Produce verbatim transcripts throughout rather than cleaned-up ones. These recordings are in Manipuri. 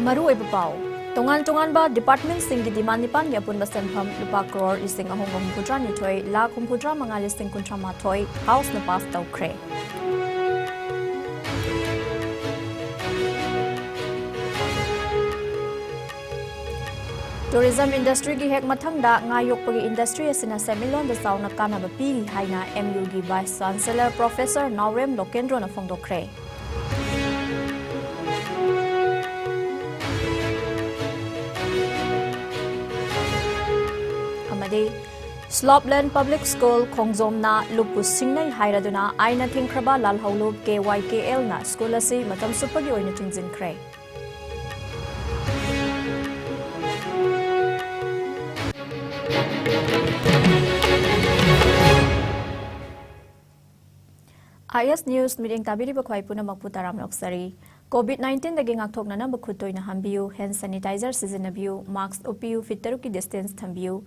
ꯃꯔꯨꯑꯣꯏꯕ ꯄꯥꯎ꯫ ꯇꯣꯉꯥꯟ ꯇꯣꯉꯥꯟꯕ departmentꯁꯤꯡꯒꯤ demand ꯅꯤꯄꯥꯟꯒꯤ ꯑꯄꯨꯟꯕ ꯁꯦꯟꯐꯝ ꯂꯨꯄꯥ ꯀ꯭ꯔꯣꯔ ꯂꯤꯁꯤꯡ ꯑꯍꯨꯝꯒ ꯍꯨꯝꯐꯨꯇꯔꯥ ꯅꯤꯊꯣꯏ ꯂꯥꯈ ꯍꯨꯝꯐꯨꯇꯔꯥ ꯃꯉꯥ ꯂꯤꯁꯤꯡ ꯀꯨꯟꯊ꯭ꯔꯥ ꯃꯥꯊꯣꯏ Houseꯅ pass ꯇꯧꯈ꯭ꯔꯦ꯫ Tourism industryꯒꯤ ꯍꯦꯛ ꯃꯊꯪꯗ ꯉꯥ ꯌꯣꯛꯄꯒꯤ industry ꯑꯁꯤꯅ ꯁꯦꯟꯃꯤꯠꯂꯣꯟꯗ ꯆꯥꯎꯅ ꯀꯥꯟꯅꯕ ꯄꯤꯔꯤ ꯍꯥꯏꯅ MUꯒꯤ Vice Chancellor Professor ꯅꯥꯎꯔꯦꯝ ꯂꯣꯀꯦꯟꯗ꯭ꯔꯣꯅ ꯐꯣꯡꯗꯣꯛꯈ꯭ꯔꯦ꯫ ꯑꯃꯗꯤ Slopeland Public School ꯈꯣꯡꯖꯣꯝꯅ ꯂꯨꯞꯄꯨ ꯁꯤꯡꯅꯩ ꯍꯥꯏꯔꯗꯨꯅ ꯑꯥꯏꯟꯅ ꯊꯤꯡꯈ꯭ꯔꯕ ꯂꯥꯜꯍꯧꯂꯨꯞ KYKLꯅ school ꯑꯁꯤ ꯃꯇꯝ ꯆꯨꯞꯄꯒꯤ ꯑꯣꯏꯅ ꯊꯤꯡꯖꯤꯟꯈ꯭ꯔꯦ꯫ IS News ꯃꯤꯠꯌꯦꯡ ꯇꯥꯕꯤꯔꯤꯕ ꯈ꯭ꯋꯥꯏ ꯄꯨꯝꯅꯃꯛꯄꯨ ꯇꯔꯥꯝꯅ ꯑꯣꯛꯆꯔꯤ꯫ COVID nineteenꯗꯒꯤ ꯉꯥꯛꯊꯣꯛꯅꯅꯕ ꯈꯨꯠ ꯇꯣꯏꯅ ꯍꯥꯝꯕꯤꯌꯨ, hand sanitizer ꯁꯤꯖꯤꯟꯅꯕꯤꯌꯨ, mask ꯎꯞꯄꯤꯌꯨ, feet ꯇꯔꯨꯛꯀꯤ distance ꯊꯝꯕꯤꯌꯨ,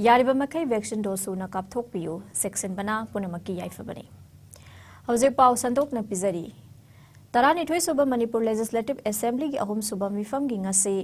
ꯌꯥꯔꯤꯕ ꯃꯈꯩ vaccine dose ꯁꯨꯅ ꯀꯥꯞꯊꯣꯛꯄꯤꯌꯨ꯫ ꯆꯦꯛꯁꯤꯟꯕꯅ ꯄꯨꯝꯅꯃꯛꯀꯤ ꯌꯥꯏꯐꯕꯅꯤ꯫ ꯍꯧꯖꯤꯛ ꯄꯥꯎ ꯁꯟꯗꯣꯛꯅ ꯄꯤꯖꯔꯤ꯫ ꯇꯔꯥꯅꯤꯊꯣꯏ ꯁꯨꯕ ꯃꯅꯤꯄꯨꯔ Legislative Assemblyꯒꯤ ꯑꯍꯨꯝ ꯁꯨꯕ ꯃꯤꯐꯝꯒꯤ ꯉꯁꯤ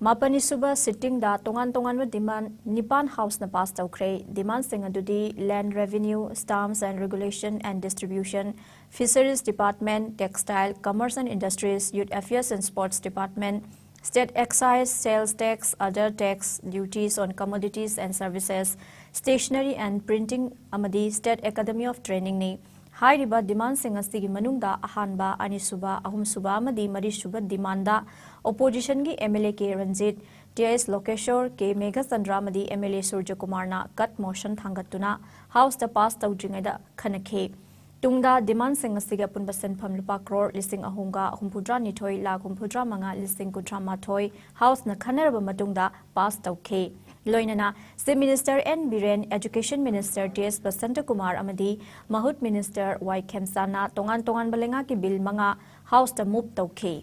ꯃꯥꯄꯟꯅꯤ ꯁꯨꯕ sittingꯗ ꯇꯣꯉꯥꯟ ꯇꯣꯉꯥꯟꯕ demand ꯅꯤꯄꯥꯟ Houseꯅ pass ꯇꯧꯈ꯭ꯔꯦ꯫ Demandꯁꯤꯡ ꯑꯗꯨꯗꯤ Land Revenue, Stamps and Regulation and Distribution, Fisheries Department, Textile, Commerce and Industries, Youth Affairs and Sports Department, State Excise, Sales Tax, Other Tax, Duties on Commodities and Services, Stationery and Printing ꯑꯃꯗꯤ State Academy of Trainingꯅꯤ꯫ ꯍꯥꯏꯔꯤꯕ demandꯁꯤꯡ ꯑꯁꯤꯒꯤ ꯃꯅꯨꯡꯗ ꯑꯍꯥꯟꯕ, ꯑꯅꯤꯁꯨꯕ, ꯑꯍꯨꯝꯁꯨꯕ ꯑꯃꯗꯤ ꯃꯔꯤꯁꯨꯕ demandꯗ oppositionꯒꯤ MLA K Ranjit, TIS ꯂꯣꯀꯦꯁꯣꯔ, K Meghachandra ꯑꯃꯗꯤ MLA ꯁꯨꯔꯖꯀꯨꯃꯥꯔꯅ cut motion ꯊꯥꯡꯒꯠꯇꯨꯅ Houseꯇ pass ꯇꯧꯗ꯭ꯔꯤꯉꯩꯗ ꯈꯟꯅꯈꯤ꯫ ꯇꯨꯡꯗ demandꯁꯤꯡ ꯑꯁꯤꯒꯤ ꯑꯄꯨꯟꯕ ꯁꯦꯟꯐꯝ ꯂꯨꯄꯥ ꯀ꯭ꯔꯣꯔ ꯂꯤꯁꯤꯡ ꯑꯍꯨꯝꯒ ꯍꯨꯝꯐꯨꯇꯔꯥ ꯅꯤꯊꯣꯏ ꯂꯥꯈ ꯍꯨꯝꯐꯨꯇꯔꯥ ꯃꯉꯥ ꯂꯤꯁꯤꯡ ꯀꯨꯟꯊ꯭ꯔꯥ ꯃꯥꯊꯣꯏ Houseꯅ ꯈꯟꯅꯔꯕ ꯃꯇꯨꯡꯗ pass ꯇꯧꯈꯤ꯫ ꯂꯣꯏꯅꯅ Chief Minister N ꯕꯤꯔꯦꯟ, Education Minister T S Basantakumar ꯑꯃꯗꯤ ꯃꯍꯨꯠ Minister ꯋꯥꯏ ꯈꯦꯝꯆꯥꯟꯅ ꯇꯣꯉꯥꯟ ꯇꯣꯉꯥꯟꯕ ꯂꯩꯉꯥꯛꯀꯤ bill ꯃꯉꯥ Houseꯇ move ꯇꯧꯈꯤ꯫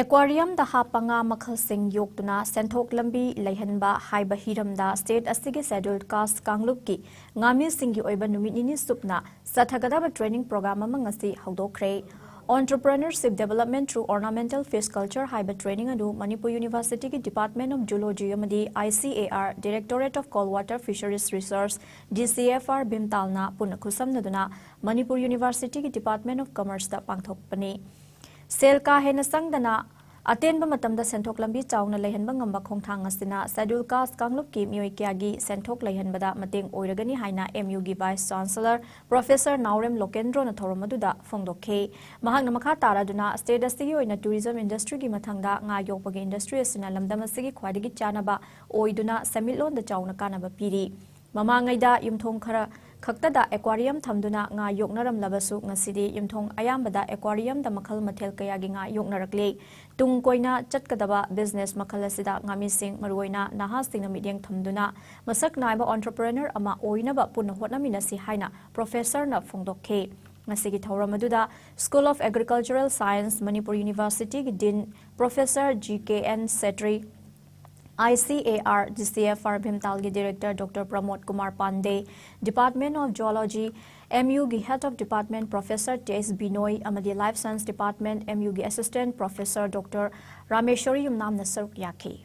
ꯑꯦꯀ꯭ꯋꯥꯔꯤꯌꯝꯗ ꯍꯥꯞꯄ ꯉꯥ ꯃꯈꯜꯁꯤꯡ ꯌꯣꯛꯇꯨꯅ ꯁꯦꯟꯊꯣꯛ ꯂꯝꯕꯤ ꯂꯩꯍꯟꯕ ꯍꯥꯏꯕ ꯍꯤꯔꯝꯗ ꯁ꯭ꯇꯦꯠ ꯑꯁꯤꯒꯤ ꯁꯦꯗ꯭ꯌꯨꯜ ꯀꯥꯁ꯭ꯠ ꯀꯥꯡꯂꯨꯞꯀꯤ ꯉꯥꯃꯤꯁꯤꯡꯒꯤ ꯑꯣꯏꯕ ꯅꯨꯃꯤꯠ ꯅꯤꯅꯤ ꯆꯨꯞꯅ ꯆꯠꯊꯒꯗꯕ ꯇ꯭ꯔꯦꯅꯤꯡ ꯄ꯭ꯔꯣꯒ꯭ꯔꯥꯝ ꯑꯃ ꯉꯁꯤ ꯍꯧꯗꯣꯛꯈ꯭ꯔꯦ꯫ Entrepreneurship Development Through Ornamental Fish Culture ꯍꯥꯏꯕ ꯇ꯭ꯔꯦꯅꯤꯡ ꯑꯗꯨ ꯃꯅꯤꯄꯨꯔ ꯌꯨꯅꯤꯚꯔꯁꯤꯇꯤꯒꯤ Department of Zoology ꯑꯃꯗꯤ I C A R, Directorate of Cold Water Fisheries Research, D C F R, ꯚꯤꯝꯇꯥꯜꯅ ꯄꯨꯟꯅ ꯈꯨꯠꯁꯝꯅꯗꯨꯅ ꯃꯅꯤꯄꯨꯔ ꯌꯨꯅꯤꯚꯔꯁꯤꯇꯤꯒꯤ Department of Commerceꯇ ꯄꯥꯡꯊꯣꯛꯄꯅꯤ꯫ ꯁꯦꯜ ꯀꯥ ꯍꯦꯟꯅ ꯆꯪꯗꯅ ꯑꯇꯦꯟꯕ ꯃꯇꯝꯗ ꯁꯦꯟꯊꯣꯛ ꯂꯝꯕꯤ ꯆꯥꯎꯅ ꯂꯩꯍꯟꯕ ꯉꯝꯕ ꯈꯣꯡꯊꯥꯡ ꯑꯁꯤꯅ ꯁꯦꯗ꯭ꯌꯨꯜ ꯀꯥꯁ꯭ꯠ ꯀꯥꯡꯂꯨꯞꯀꯤ ꯃꯤꯑꯣꯏ ꯀꯌꯥꯒꯤ ꯁꯦꯟꯊꯣꯛ ꯂꯩꯍꯟꯕꯗ ꯃꯇꯦꯡ ꯑꯣꯏꯔꯒꯅꯤ ꯍꯥꯏꯅ M U ꯒꯤ Vice Chancellor Professor ꯅꯥꯎꯔꯦꯝ ꯂꯣꯀꯦꯟꯗ꯭ꯔꯣꯅ ꯊꯧꯔꯝ ꯑꯗꯨꯗ ꯐꯣꯡꯗꯣꯛꯈꯤ꯫ ꯃꯍꯥꯛꯅ ꯃꯈꯥ ꯇꯥꯔꯗꯨꯅ ꯁ꯭ꯇꯦꯠ ꯑꯁꯤꯒꯤ ꯑꯣꯏꯅ tourism industryꯒꯤ ꯃꯊꯪꯗ ꯉꯥ ꯌꯣꯛꯄꯒꯤ industry ꯑꯁꯤꯅ ꯂꯝꯗꯝ ꯑꯁꯤꯒꯤ ꯈ꯭ꯋꯥꯏꯗꯒꯤ ꯆꯥꯅꯕ ꯑꯣꯏꯗꯨꯅ ꯁꯦꯟꯃꯤꯠꯂꯣꯟꯗ ꯆꯥꯎꯅ ꯀꯥꯟꯅꯕ ꯄꯤꯔꯤ꯫ ꯃꯃꯥꯡꯉꯩꯗ ꯌꯨꯝꯊꯣꯡ ꯈꯔ ꯈꯛꯇꯗ ꯑꯦꯀ꯭ꯋꯥꯔꯤꯌꯝ ꯊꯝꯗꯨꯅ ꯉꯥ ꯌꯣꯛꯅꯔꯝꯂꯕꯁꯨ, ꯉꯁꯤꯗꯤ ꯌꯨꯝꯊꯣꯡ ꯑꯌꯥꯝꯕꯗ ꯑꯦꯀ꯭ꯋꯥꯔꯤꯌꯝꯗ ꯃꯈꯜ ꯃꯊꯦꯜ ꯀꯌꯥꯒꯤ ꯉꯥ ꯌꯣꯛꯅꯔꯛꯂꯦ꯫ ꯇꯨꯡ ꯀꯣꯏꯅ ꯆꯠꯀꯗꯕ business ꯃꯈꯜ ꯑꯁꯤꯗ ꯉꯥꯃꯤꯁꯤꯡ, ꯃꯔꯨꯑꯣꯏꯅ ꯅꯍꯥꯁꯤꯡꯅ ꯃꯤꯠꯌꯦꯡ ꯊꯝꯗꯨꯅ ꯃꯁꯛ ꯅꯥꯏꯕ entrepreneur ꯑꯃ ꯑꯣꯏꯅꯕ ꯄꯨꯟꯅ ꯍꯣꯠꯅꯃꯤꯟꯅꯁꯤ ꯍꯥꯏꯅ professorꯅ ꯐꯣꯡꯗꯣꯛꯈꯤ꯫ ꯉꯁꯤꯒꯤ ꯊꯧꯔꯝ ꯑꯗꯨꯗ School of Agricultural Science, Manipur ꯌꯨꯅꯤꯚꯔꯁꯤꯇꯤꯒꯤ Dean Professor G K N Chetri, I C A R, D C F R ꯚꯤꯝꯇꯥꯜꯒꯤ Director Doctor ꯄ꯭ꯔꯃꯣꯗ Kumar Pandey, Department of Zoology, M U ꯒꯤ Head of Department Professor T S ꯕꯤꯅꯣꯏ ꯑꯃꯗꯤ Life Science Department, M U ꯒꯤ Assistant Professor Doctor ꯔꯥꯃꯦꯁ꯭ꯋꯔꯤ ꯌꯨꯝꯅꯥꯝꯅ ꯁꯔꯨꯛ ꯌꯥꯈꯤ꯫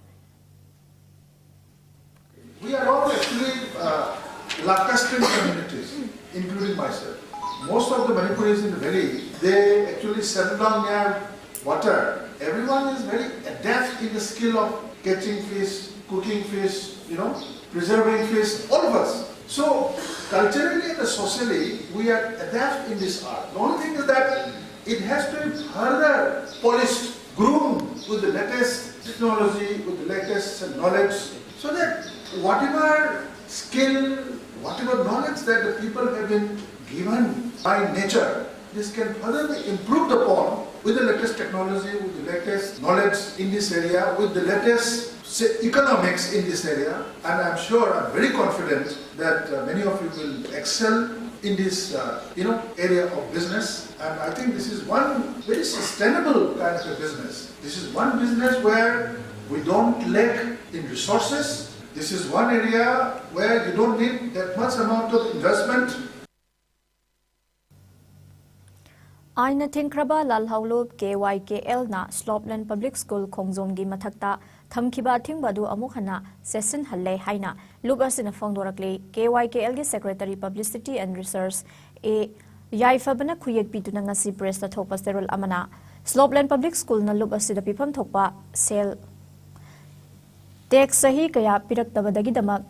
We are all actually uh, Lancastrian communities, including myself. Most of the Manipuris in the valley, they actually settle down near water. Everyone is very adept in the skill of catching fish, cooking fish, you know, preserving fish, all of us. So, culturally and socially, we are adept in this art. The only thing is that it has to be further polished, groomed with the latest technology, with the latest knowledge, so that whatever skill, whatever knowledge that the people have been given by nature, this can further be improved upon with the latest technology, with the latest knowledge in this area, with the latest, say, economics in this area. And I'm sure, I'm very confident that uh, many of you will excel in this, uh, you know, area of business. And I think this is one very sustainable kind of a business. This is one business where we don't lack in resources. This is one area where you don't need that much amount of investment. ꯑꯥꯏꯟꯅ ꯊꯤꯡꯈ꯭ꯔꯕ ꯂꯥꯜꯍꯧꯂꯨꯞ ꯀꯦ ꯋꯥꯏ ꯀꯦ ꯑꯦꯜꯅ ꯁ꯭ꯂꯣꯞꯂꯦꯟ ꯄꯕ꯭ꯂꯤꯛ ꯁ꯭ꯀꯨꯜ ꯈꯣꯡꯖꯣꯝꯒꯤ ꯃꯊꯛꯇ ꯊꯝꯈꯤꯕ ꯑꯊꯤꯡꯕ ꯑꯗꯨ ꯑꯃꯨꯛ ꯍꯟꯅ ꯆꯦꯠꯁꯤꯟꯍꯜꯂꯦ ꯍꯥꯏꯅ ꯂꯨꯞ ꯑꯁꯤꯅ ꯐꯣꯡꯗꯣꯔꯛꯂꯤ꯫ ꯀꯦ ꯋꯥꯏ ꯀꯦ ꯑꯦꯜꯒꯤ secretary publicity and research A ꯌꯥꯏꯐꯕꯅ ꯈꯨꯌꯦꯛ ꯄꯤꯗꯨꯅ ꯉꯁꯤ ꯄ꯭ꯔꯦꯁꯇ ꯊꯣꯛꯄ ꯆꯦꯔꯣꯜ ꯑꯃꯅ ꯁ꯭ꯂꯣꯞꯂꯦꯟ ꯄꯕ꯭ꯂꯤꯛ ꯁ꯭ꯀꯨꯜꯅ ꯂꯨꯞ ꯑꯁꯤꯗ ꯄꯤꯐꯝ ꯊꯣꯛꯄ ꯁꯦꯜ ꯇꯦꯛꯁ ꯆꯍꯤ ꯀꯌꯥ ꯄꯤꯔꯛꯇꯕꯗꯒꯤꯗꯃꯛ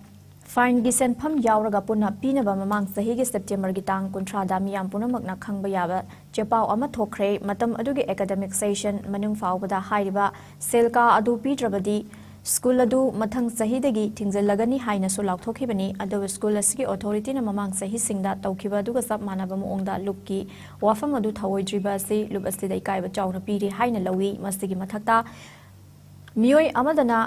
ꯐꯥꯏꯟꯒꯤ ꯁꯦꯟꯐꯝ ꯌꯥꯎꯔꯒ ꯄꯨꯟꯅ ꯄꯤꯅꯕ ꯃꯃꯥꯡ ꯆꯍꯤꯒꯤ ꯁꯦꯞꯇꯦꯝꯕꯔꯒꯤ ꯇꯥꯡ ꯀꯨꯟꯊ꯭ꯔꯥꯗ ꯃꯤꯌꯥꯝ ꯄꯨꯝꯅꯃꯛꯅ ꯈꯪꯕ ꯌꯥꯕ ꯆꯦꯄꯥꯎ ꯑꯃ ꯊꯣꯛꯈ꯭ꯔꯦ꯫ ꯃꯇꯝ ꯑꯗꯨꯒꯤ ꯑꯦꯀꯥꯗꯃꯤꯛ ꯁꯦꯁꯟ ꯃꯅꯨꯡ ꯐꯥꯎꯕꯗ ꯍꯥꯏꯔꯤꯕ ꯁꯦꯜ ꯀꯥ ꯑꯗꯨ ꯄꯤꯗ꯭ꯔꯕꯗꯤ ꯁ꯭ꯀꯨꯜ ꯑꯗꯨ ꯃꯊꯪ ꯆꯍꯤꯗꯒꯤ ꯊꯤꯡꯖꯤꯜꯂꯒꯅꯤ ꯍꯥꯏꯅꯁꯨ ꯂꯥꯎꯊꯣꯛꯈꯤꯕꯅꯤ꯫ ꯑꯗꯨꯕꯨ ꯁ꯭ꯀꯨꯜ ꯑꯁꯤꯒꯤ ꯑꯣꯊꯣꯔꯤꯇꯤꯅ ꯃꯃꯥꯡ ꯆꯍꯤꯁꯤꯡꯗ ꯇꯧꯈꯤꯕ ꯑꯗꯨꯒ ꯆꯞ ꯃꯥꯟꯅꯕ ꯃꯑꯣꯡꯗ ꯂꯨꯞꯀꯤ ꯋꯥꯐꯝ ꯑꯗꯨ ꯊꯧꯑꯣꯏꯗ꯭ꯔꯤꯕ ꯑꯁꯤ ꯂꯨꯞ ꯑꯁꯤꯗ ꯏꯀꯥꯏꯕ ꯆꯥꯎꯅ ꯄꯤꯔꯤ ꯍꯥꯏꯅ ꯂꯧꯏ꯫ ꯃꯁꯤꯒꯤ ꯃꯊꯛꯇ ꯃꯤꯑꯣꯏ ꯑꯃꯗꯅ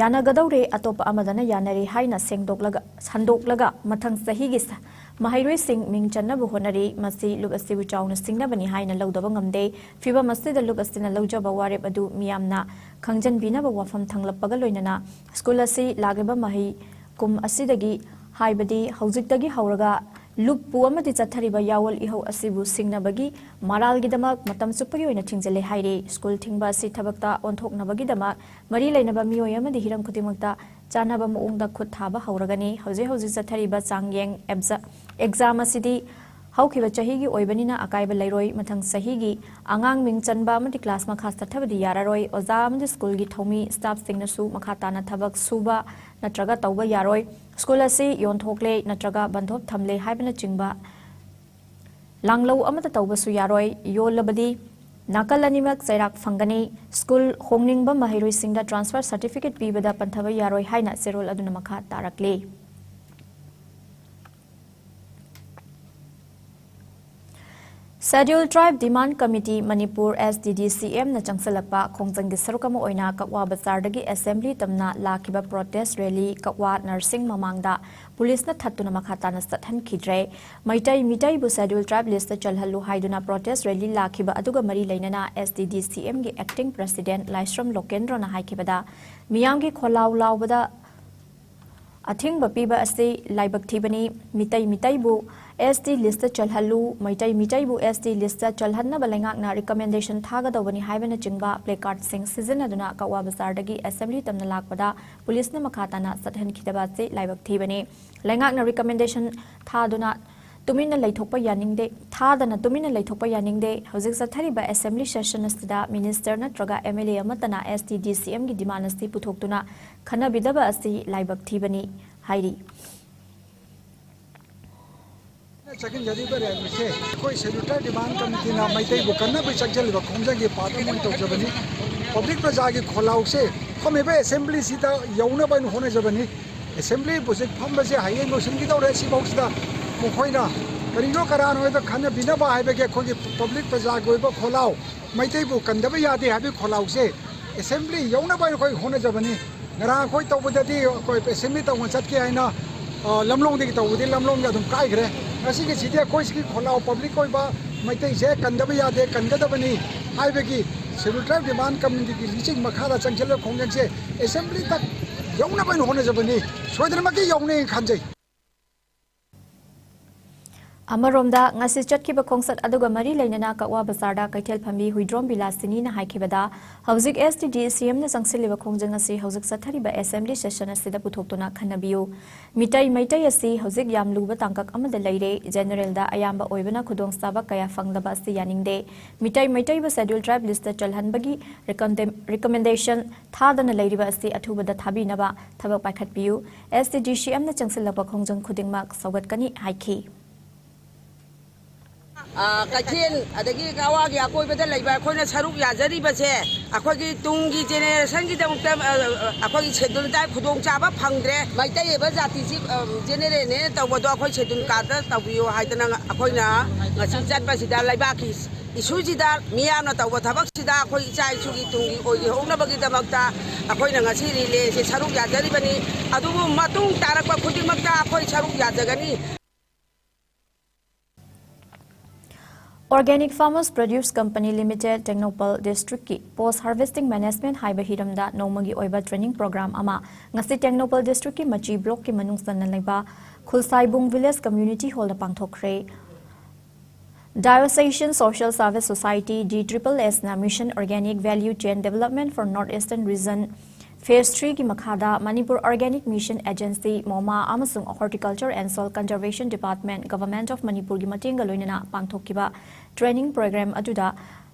ꯌꯥꯅꯒꯗꯧꯔꯦ, ꯑꯇꯣꯞꯄ ꯑꯃꯗꯅ ꯌꯥꯅꯔꯦ ꯍꯥꯏꯅ ꯁꯦꯡꯗꯣꯛꯂꯒ, ꯁꯟꯗꯣꯛꯂꯒ ꯃꯊꯪ ꯆꯍꯤꯒꯤ ꯁ-, ꯃꯍꯩꯔꯣꯏꯁꯤꯡ ꯃꯤꯡ ꯆꯟꯅꯕ ꯍꯣꯠꯅꯔꯤ꯫ ꯃꯁꯤ ꯂꯨꯞ ꯑꯁꯤꯕꯨ ꯆꯥꯎꯅ ꯁꯤꯡꯅꯕꯅꯤ ꯍꯥꯏꯅ ꯂꯧꯗꯕ ꯉꯝꯗꯦ꯫ ꯐꯤꯚꯝ ꯑꯁꯤꯗ ꯂꯨꯞ ꯑꯁꯤꯅ ꯂꯧꯖꯕ ꯋꯥꯔꯦꯞ ꯑꯗꯨ ꯃꯤꯌꯥꯝꯅ ꯈꯪꯖꯟꯕꯤꯅꯕ ꯋꯥꯐꯝ ꯊꯝꯂꯛꯄꯒ ꯂꯣꯏꯅꯅ ꯁ꯭ꯀꯨꯜ ꯑꯁꯤ ꯂꯥꯛꯂꯤꯕ ꯃꯍꯩ ꯀꯨꯝ ꯑꯁꯤꯗꯒꯤ, ꯍꯥꯏꯕꯗꯤ ꯍꯧꯖꯤꯛꯇꯒꯤ ꯍꯧꯔꯒ ꯂꯨꯞ ꯄꯨ ꯑꯃꯗꯤ ꯆꯠꯊꯔꯤꯕ ꯌꯥꯑꯣꯜ ꯏꯍꯧ ꯑꯁꯤꯕꯨ ꯁꯤꯡꯅꯕꯒꯤ ꯃꯔꯥꯜꯒꯤꯗꯃꯛ ꯃꯇꯝ ꯆꯨꯞꯄꯒꯤ ꯑꯣꯏꯅ ꯊꯤꯡꯖꯤꯜꯂꯦ ꯍꯥꯏꯔꯤ꯫ ꯁ꯭ꯀꯨꯜ ꯊꯤꯡꯕ ꯑꯁꯤ ꯊꯕꯛꯇ ꯑꯣꯟꯊꯣꯛꯅꯕꯒꯤꯗꯃꯛ ꯃꯔꯤ ꯂꯩꯅꯕ ꯃꯤꯑꯣꯏ ꯑꯃꯗꯤ ꯍꯤꯔꯝ ꯈꯨꯗꯤꯡꯃꯛꯇ ꯆꯥꯟꯅꯕ ꯃꯑꯣꯡꯗ ꯈꯨꯠ ꯊꯥꯕ ꯍꯧꯔꯒꯅꯤ꯫ ꯍꯧꯖꯤꯛ ꯍꯧꯖꯤꯛ ꯆꯠꯊꯔꯤꯕ ꯆꯥꯡꯌꯦꯡ ꯑꯦꯞꯖ-, ꯑꯦꯛꯖꯥꯝ ꯑꯁꯤꯗꯤ ꯍꯧꯈꯤꯕ ꯆꯍꯤꯒꯤ ꯑꯣꯏꯕꯅꯤꯅ ꯑꯀꯥꯏꯕ ꯂꯩꯔꯣꯏ꯫ ꯃꯊꯪ ꯆꯍꯤꯒꯤ ꯑꯉꯥꯡ ꯃꯤꯡ ꯆꯟꯕ ꯑꯃꯗꯤ ꯀ꯭ꯂꯥꯁ ꯃꯈꯥ ꯆꯠꯊꯕꯗꯤ ꯌꯥꯔꯔꯣꯏ꯫ ꯑꯣꯖꯥ ꯑꯃꯗꯤ ꯁ꯭ꯀꯨꯜꯒꯤ ꯊꯧꯃꯤ ꯁ꯭ꯇꯥꯐꯁꯤꯡꯅꯁꯨ ꯃꯈꯥ ꯇꯥꯅ ꯊꯕꯛ ꯁꯨꯕ ꯅꯠꯇ꯭ꯔꯒ ꯇꯧꯕ ꯌꯥꯔꯣꯏ꯫ ꯁ꯭ꯀꯨꯜ ꯑꯁꯤ ꯌꯣꯟꯊꯣꯛꯂꯦ ꯅꯠꯇ꯭ꯔꯒ ꯕꯟꯗꯣꯞ ꯊꯝꯂꯦ ꯍꯥꯏꯕꯅꯆꯤꯡꯕ ꯂꯥꯡꯂꯧ ꯑꯃꯠꯇ ꯇꯧꯕꯁꯨ ꯌꯥꯔꯣꯏ꯫ ꯌꯣꯜꯂꯕꯗꯤ ꯅꯥꯀꯜ ꯑꯅꯤꯃꯛ ꯆꯩꯔꯥꯛ ꯐꯪꯒꯅꯤ꯫ ꯁ꯭ꯀꯨꯜ ꯍꯣꯡꯅꯤꯡꯕ ꯃꯍꯩꯔꯣꯏꯁꯤꯡꯗ ꯇ꯭ꯔꯥꯟꯁꯐꯔ ꯁꯥꯔꯇꯤꯐꯤꯀꯦꯠ ꯄꯤꯕꯗ ꯄꯟꯊꯕ ꯌꯥꯔꯣꯏ ꯍꯥꯏꯅ ꯆꯦꯔꯣꯜ ꯑꯗꯨꯅ ꯃꯈꯥ ꯇꯥꯔꯛꯂꯤ꯫ Scheduled Tribe Demand Committee Manipur, S T D C M ꯅ ꯆꯪꯁꯤꯜꯂꯛꯄ ꯈꯣꯡꯖꯪꯒꯤ ꯁꯔꯨꯛ ꯑꯃ ꯑꯣꯏꯅ ꯀꯛꯋꯥ ꯕꯖꯥꯔꯗꯒꯤ assembly ꯇꯝꯅ ꯂꯥꯛꯈꯤꯕ protest rally ꯀꯛꯋꯥ ꯅꯔꯁꯤꯡ ꯃꯃꯥꯡꯗ ꯄꯨꯂꯤꯁꯅ ꯊꯠꯇꯨꯅ ꯃꯈꯥ ꯇꯥꯅ ꯆꯠꯍꯟꯈꯤꯗ꯭ꯔꯦ꯫ ꯃꯩꯇꯩ ꯃꯤꯇꯩꯕꯨ Scheduled Tribe list ꯆꯜꯍꯜꯂꯨ ꯍꯥꯏꯗꯨꯅ protest rally ꯂꯥꯛꯈꯤꯕ ꯑꯗꯨꯒ ꯃꯔꯤ ꯂꯩꯅꯅ S T D C M ꯒꯤ acting president ꯂꯥꯏꯁ꯭ꯔꯝ ꯂꯣꯀꯦꯟꯗ꯭ꯔꯣꯅ ꯍꯥꯏꯈꯤꯕꯗ, ꯃꯤꯌꯥꯝꯒꯤ ꯈꯣꯜꯂꯥꯎ ꯂꯥꯎꯕꯗ ꯑꯊꯤꯡꯕ ꯄꯤꯕ ꯑꯁꯤ ꯂꯥꯏꯕꯛ ꯊꯤꯕꯅꯤ꯫ Meitei ꯃꯤꯇꯩꯕꯨ S T list ꯆꯜꯍꯜꯂꯨ, Meitei ꯃꯤꯇꯩꯕꯨ S T list ꯆꯜꯍꯟꯅꯕ ꯂꯩꯉꯥꯛꯅ recommendation ꯊꯥꯒꯗꯧꯕꯅꯤ ꯍꯥꯏꯕꯅꯆꯤꯡꯕ placardꯁꯤꯡ ꯁꯤꯖꯤꯟꯅꯗꯨꯅ ꯀꯛꯋꯥ ꯕꯖꯥꯔꯗꯒꯤ assembly ꯇꯝꯅ ꯂꯥꯛꯄꯗ ꯄꯨꯂꯤꯁꯅ ꯃꯈꯥ ꯇꯥꯅ ꯆꯠꯍꯟꯈꯤꯗꯕ ꯑꯁꯤ ꯂꯥꯏꯕꯛ ꯊꯤꯕꯅꯤ꯫ ꯂꯩꯉꯥꯛꯅ recommendation ꯊꯥꯗꯨꯅ ꯇꯨꯃꯤꯟꯅ ꯂꯩꯊꯣꯛꯄ ꯌꯥꯅꯤꯡꯗꯦ, ꯊꯥꯗꯅ ꯇꯨꯃꯤꯟꯅ ꯂꯩꯊꯣꯛꯄ ꯌꯥꯅꯤꯡꯗꯦ꯫ ꯍꯧꯖꯤꯛ ꯆꯠꯊꯔꯤꯕ assembly session ꯑꯁꯤꯗ minister ꯅꯠꯇ꯭ꯔꯒ M L A ꯑꯃꯠꯇꯅ S T D C M ꯒꯤ demand ꯑꯁꯤ ꯄꯨꯊꯣꯛꯇꯨꯅ ꯈꯟꯅꯕꯤꯗꯕ ꯑꯁꯤ ꯂꯥꯏꯕꯛ ꯊꯤꯕꯅꯤ ꯍꯥꯏꯔꯤ꯫ ꯆꯠꯈꯤꯟꯖꯔꯤꯕ rally ꯁꯦ ꯑꯩꯈꯣꯏ Scheduled Tribe Demand Committee ꯅ ꯃꯩꯇꯩꯕꯨ ꯀꯟꯅꯕ ꯆꯪꯁꯤꯜꯂꯤꯕ ꯈꯣꯡꯖꯪꯒꯤ part ꯑꯃ ꯑꯣꯏꯅ ꯇꯧꯖꯕꯅꯤ꯫ Public ꯄ꯭ꯔꯖꯥꯒꯤ ꯈꯣꯜꯂꯥꯎꯁꯦ ꯐꯝꯃꯤꯕ assembly ꯁꯤꯗ ꯌꯧꯅꯕ ꯑꯩꯅ ꯍꯣꯠꯅꯖꯕꯅꯤ꯫ Assembly ꯕꯨ ꯍꯧꯖꯤꯛ ꯐꯝꯕꯁꯦ ꯍꯌꯦꯡ ꯂꯣꯏꯁꯤꯟꯈꯤꯗꯧꯔꯦ꯫ ꯁꯤꯐꯥꯎꯁꯤꯗ ꯃꯈꯣꯏꯅ ꯀꯔꯤꯅꯣ ꯀꯔꯥꯅꯣ ꯍꯥꯏꯕ ꯈꯟꯅꯕꯤꯅꯕ ꯍꯥꯏꯕꯒꯤ ꯑꯩꯈꯣꯏꯒꯤ public ꯄ꯭ꯔꯖꯥꯒꯤ ꯑꯣꯏꯕ ꯈꯣꯜꯂꯥꯎ, ꯃꯩꯇꯩꯕꯨ ꯀꯟꯗꯕ ꯌꯥꯗꯦ ꯍꯥꯏꯕꯒꯤ ꯈꯣꯜꯂꯥꯎꯁꯦ assembly ꯌꯧꯅꯕ ꯑꯩꯈꯣꯏ ꯍꯣꯠꯅꯖꯕꯅꯤ꯫ ꯉꯔꯥꯡ ꯑꯩꯈꯣꯏ ꯇꯧꯕꯗꯗꯤ ꯑꯩꯈꯣꯏ assembly ꯇꯧꯕ ꯆꯠꯀꯦ ꯍꯥꯏꯅ, ꯑ, ꯂꯝꯂꯣꯡꯗꯒꯤ ꯇꯧꯕꯗꯤ ꯂꯝꯂꯣꯡꯗ ꯑꯗꯨꯝ ꯀꯥꯏꯈ꯭ꯔꯦ꯫ ꯉꯁꯤꯒꯤꯁꯤꯗꯤ ꯑꯩꯈꯣꯏ ꯁꯤꯒꯤ ꯈꯣꯜꯂꯥꯎ public ꯑꯣꯏꯕ ꯃꯩꯇꯩꯁꯦ ꯀꯟꯗꯕ ꯌꯥꯗꯦ, ꯀꯟꯒꯗꯕꯅꯤ ꯍꯥꯏꯕꯒꯤ Scheduled Tribe Demand Committee ꯒꯤ ꯂꯨꯆꯤꯡ ꯃꯈꯥꯗ ꯆꯪꯁꯤꯜꯂꯒ ꯈꯣꯡꯖꯪꯁꯦ assembly ꯇ ꯌꯧꯅꯕ ꯑꯩꯅ ꯍꯣꯠꯅꯖꯕꯅꯤ꯫ ꯁꯣꯏꯗꯅꯃꯛꯀꯤ ꯌꯧꯅꯤ ꯈꯟꯖꯩ꯫ ꯑꯃꯔꯣꯝꯗ, ꯉꯁꯤ ꯆꯠꯈꯤꯕ ꯈꯣꯡꯆꯠ ꯑꯗꯨꯒ ꯃꯔꯤ ꯂꯩꯅꯅ ꯀꯛꯋꯥ ꯕꯖꯥꯔꯗ ꯀꯩꯊꯦꯜ ꯐꯝꯕꯤ ꯍꯨꯏꯗ꯭ꯔꯣꯝ ꯕꯤꯂꯥꯁꯤꯅꯤꯅ ꯍꯥꯏꯈꯤꯕꯗ, ꯍꯧꯖꯤꯛ S T D C M ꯅ ꯆꯪꯁꯤꯜꯂꯤꯕ ꯈꯣꯡꯖꯪ ꯑꯁꯤ ꯍꯧꯖꯤꯛ ꯆꯠꯊꯔꯤꯕ assembly session ꯑꯁꯤꯗ ꯄꯨꯊꯣꯛꯇꯨꯅ ꯈꯟꯅꯕꯤꯌꯨ꯫ ꯃꯤꯇꯩ ꯃꯩꯇꯩ ꯑꯁꯤ ꯍꯧꯖꯤꯛ ꯌꯥꯝ ꯂꯨꯕ ꯇꯥꯡꯀꯛ ꯑꯃꯗ ꯂꯩꯔꯦ꯫ General ꯗ ꯑꯌꯥꯝꯕ ꯑꯣꯏꯕꯅ ꯈꯨꯗꯣꯡꯆꯥꯕ ꯀꯌꯥ ꯐꯪꯗꯕ ꯑꯁꯤ ꯌꯥꯅꯤꯡꯗꯦ꯫ ꯃꯤꯇꯩ ꯃꯩꯇꯩꯕꯨ Scheduled Tribe list ꯇ ꯆꯜꯍꯟꯕꯒꯤ recommend-, recommendation ꯊꯥꯗꯅ ꯂꯩꯔꯤꯕ ꯑꯁꯤ ꯑꯊꯨꯕꯗ ꯊꯥꯕꯤꯅꯕ ꯊꯕꯛ ꯄꯥꯏꯈꯠꯄꯤꯌꯨ꯫ S T D C M ꯅ ꯆꯪꯁꯤꯜꯂꯛꯄ ꯈꯣꯡꯖꯪ ꯈꯨꯗꯤꯡꯃꯛ ꯁꯧꯒꯠꯀꯅꯤ ꯍꯥꯏꯈꯤ꯫ ꯑ, ꯀꯩꯊꯦꯜ ꯑꯗꯒꯤ ꯀꯋꯥꯒꯤ ꯑꯀꯣꯏꯕꯗ ꯂꯩꯕ ꯑꯩꯈꯣꯏꯅ ꯁꯔꯨꯛ ꯌꯥꯖꯔꯤꯕꯁꯦ ꯑꯩꯈꯣꯏꯒꯤ ꯇꯨꯡꯒꯤ ꯖꯦꯅꯦꯔꯦꯁꯟꯒꯤꯗꯃꯛꯇ, ꯑ, ꯑ, ꯑꯩꯈꯣꯏꯒꯤ ꯁꯦꯗꯨꯜ ꯇ꯭ꯔꯥꯏꯕ ꯈꯨꯗꯣꯡꯆꯥꯕ ꯐꯪꯗ꯭ꯔꯦ꯫ ꯃꯩꯇꯩ ꯑꯣꯏꯕ ꯖꯥꯇꯤꯁꯤ, ꯑ, ꯖꯦꯅꯦꯔꯦꯜꯅꯦ ꯇꯧꯕꯗꯣ ꯑꯩꯈꯣꯏ ꯁꯦꯗꯨꯜ ꯀꯥꯔꯗ ꯇꯧꯕꯤꯌꯨ ꯍꯥꯏꯗꯅ ꯑꯩꯈꯣꯏꯅ ꯉꯁꯤ ꯆꯠꯄꯁꯤꯗ ꯂꯩꯕꯥꯛꯀꯤ ꯏꯁꯨꯁꯤꯗ ꯃꯤꯌꯥꯝꯅ ꯇꯧꯕ ꯊꯕꯛꯁꯤꯗ ꯑꯩꯈꯣꯏ ꯏꯆꯥ ꯏꯁꯨꯒꯤ ꯇꯨꯡꯒꯤ ꯑꯣꯏꯍꯧꯅꯕꯒꯤꯗꯃꯛꯇ ꯑꯩꯈꯣꯏꯅ ꯉꯁꯤ ꯔꯤꯂꯦꯁꯦ ꯁꯔꯨꯛ ꯌꯥꯖꯔꯤꯕꯅꯤ꯫ ꯑꯗꯨꯕꯨ ꯃꯇꯨꯡ ꯇꯥꯔꯛꯄ ꯈꯨꯗꯤꯡꯃꯛꯇ ꯑꯩꯈꯣꯏ ꯁꯔꯨꯛ ꯌꯥꯖꯒꯅꯤ꯫ Organic Farmers Produce Company Limited, Tengnoupal ꯗꯤꯁꯇ꯭ꯔꯤꯛꯀꯤ ꯄꯣꯁ ꯍꯥꯔꯚꯦꯁꯇꯤꯡ ꯃꯦꯅꯦꯖꯃꯦꯟꯠ ꯍꯥꯏꯕ ꯍꯤꯔꯝꯗ ꯅꯣꯡꯃꯒꯤ ꯑꯣꯏꯕ ꯇ꯭ꯔꯦꯅꯤꯡ ꯄ꯭ꯔꯣꯒ꯭ꯔꯥꯝ ꯑꯃ ꯉꯁꯤ ꯇꯦꯡꯅꯧꯄꯜ ꯗꯤꯁꯇ꯭ꯔꯤꯛꯀꯤ ꯃꯆꯤ ꯕ꯭ꯂꯣꯛꯀꯤ ꯃꯅꯨꯡ ꯆꯟꯅ ꯂꯩꯕ ꯈꯨꯜꯁꯥꯏꯕꯨꯡ ꯚꯤꯂꯦꯖ ꯀꯝꯃ꯭ꯌꯨꯅꯤꯇꯤ ꯍꯣꯜꯗ ꯄꯥꯡꯊꯣꯛꯈ꯭ꯔꯦ꯫ Diocesan Social Service Society, D triple S ꯅ Mission Organic Value Chain Development for North Eastern Region, Phase three ꯒꯤ ꯃꯈꯥꯗ ꯃꯅꯤꯄꯨꯔ Organic Mission Agency, ꯃꯣꯃꯥ, ꯑꯃꯁꯨꯡ Horticulture and Soil Conservation Department, Government of ꯃꯅꯤꯄꯨꯔꯒꯤ ꯃꯇꯦꯡꯒ ꯂꯣꯏꯅꯅ ꯄꯥꯡꯊꯣꯛꯈꯤꯕ ꯇ꯭ꯔꯦꯅꯤꯡ ꯄ꯭ꯔꯣꯒ꯭ꯔꯥꯝ ꯑꯗꯨꯗ